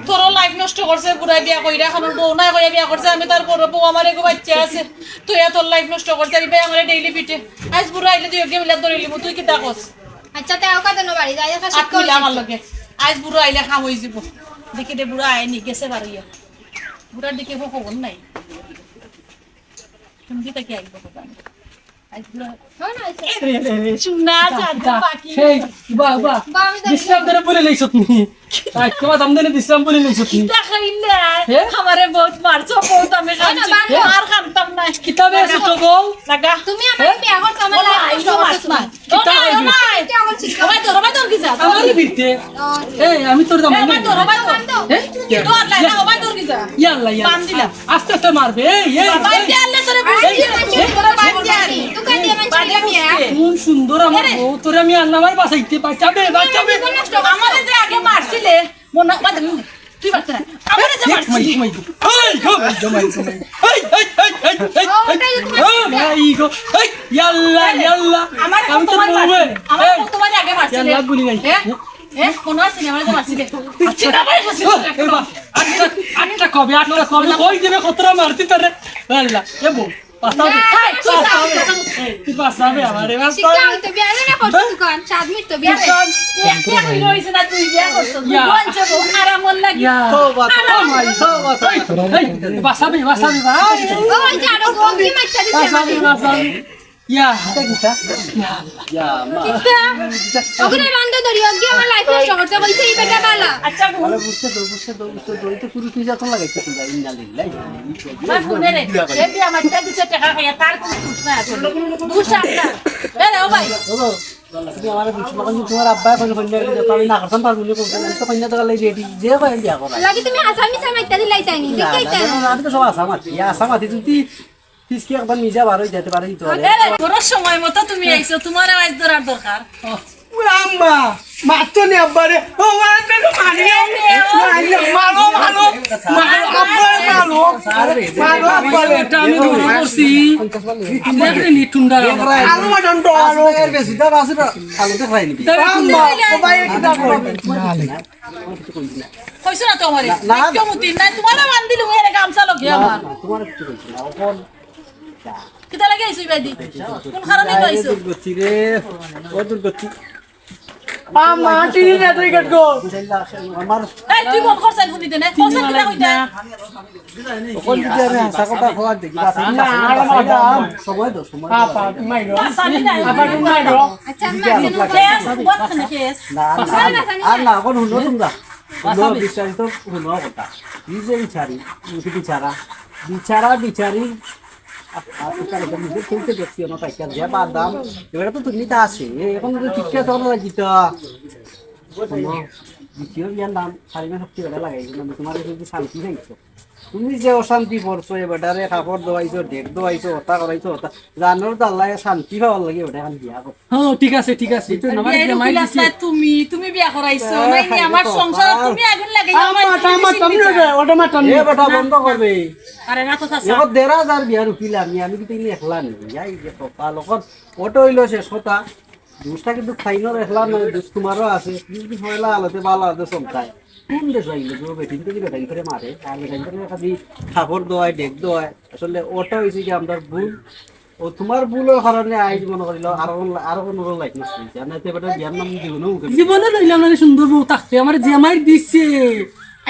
তোরও life নষ্ট করছে বুড়ায় বিয়া কইরা। এখন বউ নাই কইয়া বিয়া করছে। আমি তার বড় বউ, আমার এগো বাচ্চা আছে। তুই এত life নষ্ট করছে। এই ভাই আমারে daily পিটে। আইজ বুড়া আইলে দুইওগে মিললে ধরিলিমু। তুই কিতা কস? আচ্ছা, তে আও কাঁদে না বাড়ি, যাই একটা আত শিক্ষা মিলা অইছে। আমার লগে। আইজ বুড়া আইলে কাম অইযিবো। দেখি দে বুড়া আয়নি, গেছে বারইয়া। বুড়ার দিকে খবর নাই। কোন দিকে কি আইবো খবর নাই। আইজ বুড়া হ্যাঁ, না, আইছে। এ রে, রে, রে। সোনা, চাঁদ, পাখি। সেই, বা, বা। বা, আমি জানি না। বিশ্রাম ধরে বলে নেই সত্যি। আই, তোমার দাম দেনে বিশ্রাম বলে নেই সত্যি। কিতা খাইলা? হে? আমারে বহুত মারছো, বহুত আমি না, না, খাইছি। বাদ দাও। আর খাইতাম না। কিতাবে আছে তো বল? লাগা। তুমি আমার হে? বিয়া করছো, আমার বলো, life আইলো নষ্ট করছো মাছ তুমি। মাছ। কিতা ওরে, খাইবি? ওরে। ওরে, তোর, ওরে, তোর কি যা? আমারে বিরতে। ও। এই, আমি তোর দাম এ, নাই। ওরে, তোর, ওরে, তোর। হে? তোর লাই না, ওরে, তোর কি যা? ইয়া আল্লাহ, ইয়া। বান্দিলা। আস্তে আস্তে মারবে। এই, এই, বাবা, এই। ইয়া আল্লাহ, তোরে এই, বান্দিলা, এই, তোরে বান্দিলা। এই। দোকান দিয়ে মানছি বান্দিলা মিয়া। কোন সুন্দর আমার এরে। বউ, তোরে আমি আল্লাহ আমার বাঁচাইতে, বাঁচাবে, বাঁচাবে। জীবন নষ্ট করছো। আমারে যে আগে মারছিলে, মনে, বাদ, তুই মারতে না। আমারে যে মারছিলি। মাই, মাই, মাই। এই, গো, মাই, গো, মাই, গো, মাই। এই, এই, এই, এই, এই, ও, এই। ওটাই তো ও, মারছিলি। মাই, গো। এই, ইয়াল্লা, ইয়াল্লা। আমারে আমি তো কতবার বলবো। মারছিলি? আমারে এই। কতবার আগে মারছিলি? ইয়াল্লা, গুলি নাই। এ? এ? মনে আছে না? আমারে যে মারছিলি? আচ্ছা। চিন্তা করে বসে ও, এ বা, আটটা, আটটা কবে, আটটা কবে? কই দিনে কতটা মারতি তারে? আল্লাহ, এ বউ। বাঁচাবে। না, বাঁচাবে। বাঁচাবে। তুই বাঁচাবে আমারে, বাঁচাবে। শিক্ষা হইতে বিয়া না করছিস দোকান, সাত মিনিট তো বিয়া। দোকান। এক বিয়া হইল হইছে না, তুই বিয়া করছিস। তুই ইয়া। বলছে বউ, আরাম মন লাগি। ইয়া। তওবা, আরাম তওবা, মন লাগি। তওবা, তওবা। এই, এই, বাঁচাবে, বাঁচাবে, ভাই। ওই যে আরো বউ কি মারতে দিছে বাঁচাবে, আমারে। বাঁচাবে। ইয়া, এটা কিতা? ইয়া আল্লাহ। ইয়া মা। কিতা? ওখানে বান্ধো ধরি, ওকে আমার life নষ্ট করছে, কইছে এই বেটা বালা। আচ্ছা, বউ। আরে বুঝতে দো, বুঝতে দো, বুঝতে দো, এই তো পুরো তুই যত লাগাইতে তুই যা, ইন্না লিল্লাহি। আমার ফোনে রে, সে দিয়ে আমার টা দিছে টাকা খাইয়া, তার কোনো দোষ নাই আসলে। দোষ আপনার। এ রে, ও ভাই। ও গো, তুমি আমার বুঝছো না, কিন্তু তোমার আব্বা এখন কইনা দিলে, আমি না করতাম পারবো না, কইতাম, আমি তো কইনা দেখার লাগি ready, যে কয় বিয়া করা। লাগি তুমি আসামি সামাইতা দিলাই তাই নি, না, দেখতেই না, তাই না, না। না, আমি তো সব আসামাতি, ইয়া আসামাতি, তুই ফিসকে একবার নিজে বার হয়ে যেতে পারে, দিতে পারে। আরে, বড় সময় মতো তুমি আইছো, তোমার আওয়াজ ধরার দরকার। ও আম্মা, মারতো নি আব্বারে। ও মা, এটা তো মারি। মারি, মারো, মারো। মারো, আব্বারে মারো। মারো, আব্বারে। এটা আমি দৌড় করছি। দেখলে নি টুন্ডা। আরো মারন তো আরো। এর বেশি দাম আছে না? আলু তো খাইনি। আম্মা, ও ভাই, এটা করো। কইছো না তো আমারে? না, না। কেউ মুতি নাই, তোমারে বান্ধিলু এরে গামছা লগে আমার। না, তোমার কিছু কইছি না। এখন কিতা লাগি আইছো ইবাদি? কোন কারণে আইছো? দুর্গতি রে, ও দুর্গতি। আমার টিভি না তুই কাট গো। আমার এই তুই বন্ধ কর, সাইন শুনি দে না। কোন সাইন কিতা কইতা? ওখান যদি আমি হাসা কথা খোয়ার দেখি, বাস আমি না, না, আমার না, মাথা আমার সময় দাও, সময় দাও। আপা, তুমি মাইরো। বাস আমি নাই। আপা, তুমি মাইরো। আচ্ছা, আমি মাঝে নজর case, what kind of case? না, না, না, আর না, এখন শুনো তোমরা। শুনো, বিস্তারিত শুনো কথা। এই যে বিচারি, এই বিচারা, বিচারা, বিচারি, আ-, আ-, বিচারা, নিজে খেলতে দেখছি, আমার পাইকার যে বাদাম, এবার তো তুমি তা আছে, এ, এখন তো ঠিক আছে, আমরা জিতা। শুনো, দ্বিতীয় বিয়ার নাম সারিনা শক্তি বেটা লাগাই, কিন্তু তোমার যদি শান্তি চাইছো। তুমি যে অশান্তি করছো, এ বেটারে কাপড় দোয়াইছো, ডেক দোয়াইছো, হতা করাইছো, হতা। জানোর তো আল্লাহ শান্তি পাওয়ার লাগি ওটা এখন বিয়া করো। হ্যাঁ, ঠিক আছে, ঠিক আছে। তুই আমার বিয়ার জামাই উকিল দিছে। আছলায় তুমি, তুমি বিয়া করাইছো, নাই নি আমার সংসার তুমি আগুন লাগাই আমার, আমার, তুমি নেবে, ওটা মাতাম এ বেটা বন্ধ করবে। আরে না তো চাচা। এখন দেড় হাজার বিয়ার উকিল আমি, আমি কিন্তু ইনি একলা নেই। যাই যে কপাল, এখন ওটা হইলো শেষ কথা। দুষটা কিন্তু ফাইনাল একলা নয়, দুষ তোমারও আছে। তুমি যদি পয়লা আলোতে ভালো আলোতে চলতায়। কোন দেশ হইলো যে বেটিন থেকে বেটাইন করে মারে, আর বেটাইন করে খালি কাপড় দোয়ায়, ডেক দোয়ায়। আসলে ওটা হইছে কি আমরার ভুল। ও তোমার ভুলর কারণে আইজ মনে করিল আর কোন, আর কোন রোল লাইট নষ্ট হইছে। আর নাইতে বেটা বিয়ার নাম দিব না মুখে। জীবনে লইলাম না সুন্দর বউ থাকতে, আমার জামাই দিছে।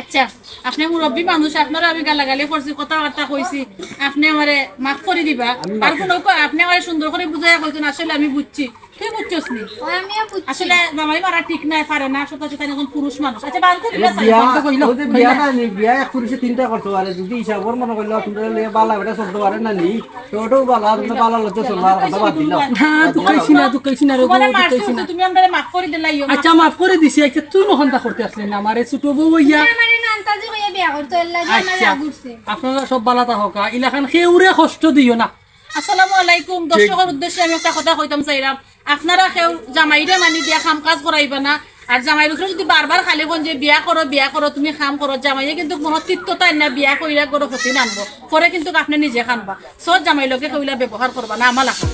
আচ্ছা, আপনে মুরব্বী মানুষ, আপনারে আমি গালাগালি করছি, কথাবার্তা কইছি, আপনে আমারে মাফ করি দিবা। আর কোনো ক-, আপনে আমারে সুন্দর করি বুঝাইয়া কইছেন, আসলে আমি বুঝছি, তুই বুঝছস নি? ও আমিও বুঝছি। আসলে জামাই মারা ঠিক নাই, পারে না, সত্য সত্য এখন পুরুষ মানুষ। আচ্ছা, বাদ করি না, বিয়া, বাদ করি না। ওই যে বিয়া না নি, বিয়া এক পুরুষে তিনটা করতে পারে। যদি হিসাবর মনে করলে তোমরা লইয়া বালা বেটা চলতে পারে না নি, তো ওটাও বালা, তোমরা বালা লজ্জা চলবা, আর কথা বাদ দিলাম। হ্যাঁ, দুঃখাইছি না, দুঃখাইছি না রে, তোমারে বউ, মারছি, দুঃখাইছি না। তুমি আমরারে মাফ করি দিলাইও। আচ্ছা, মাফ করে দিছি। আচ্ছা, তুই নখনটা করতে আসলে না, আমারে ছোট বউ হইয়া। আমার নান্তাজি হইয়া বিয়া করতে হইলে যে আমার আচ্ছা, রাগ উঠছে। আপনারা সব বালা থাকউক্কা, ইলাখান কেউরে কষ্ট দিও না। আসসালামু আলাইকুম। দর্শকর উদ্দেশ্যে আমি একটা কথা কইতাম চাইরাম, আপনারা কেউ জামাইরে মানি দিয়া কাম কাজ করাইবা না। আর জামাই লোকরে যদি বারবার খালি কইন যে বিয়া করো, বিয়া করো, তুমি কাম করো, জামাইয়ে কিন্তু মনো তিক্ততা আইনা বিয়া কইরা গরো ক্ষতি নানবো, পরে কিন্তু আপনে নিজে কানবা। সব জামাই লোকে কইলা ব্যবহার করবা না, আমার লাখান।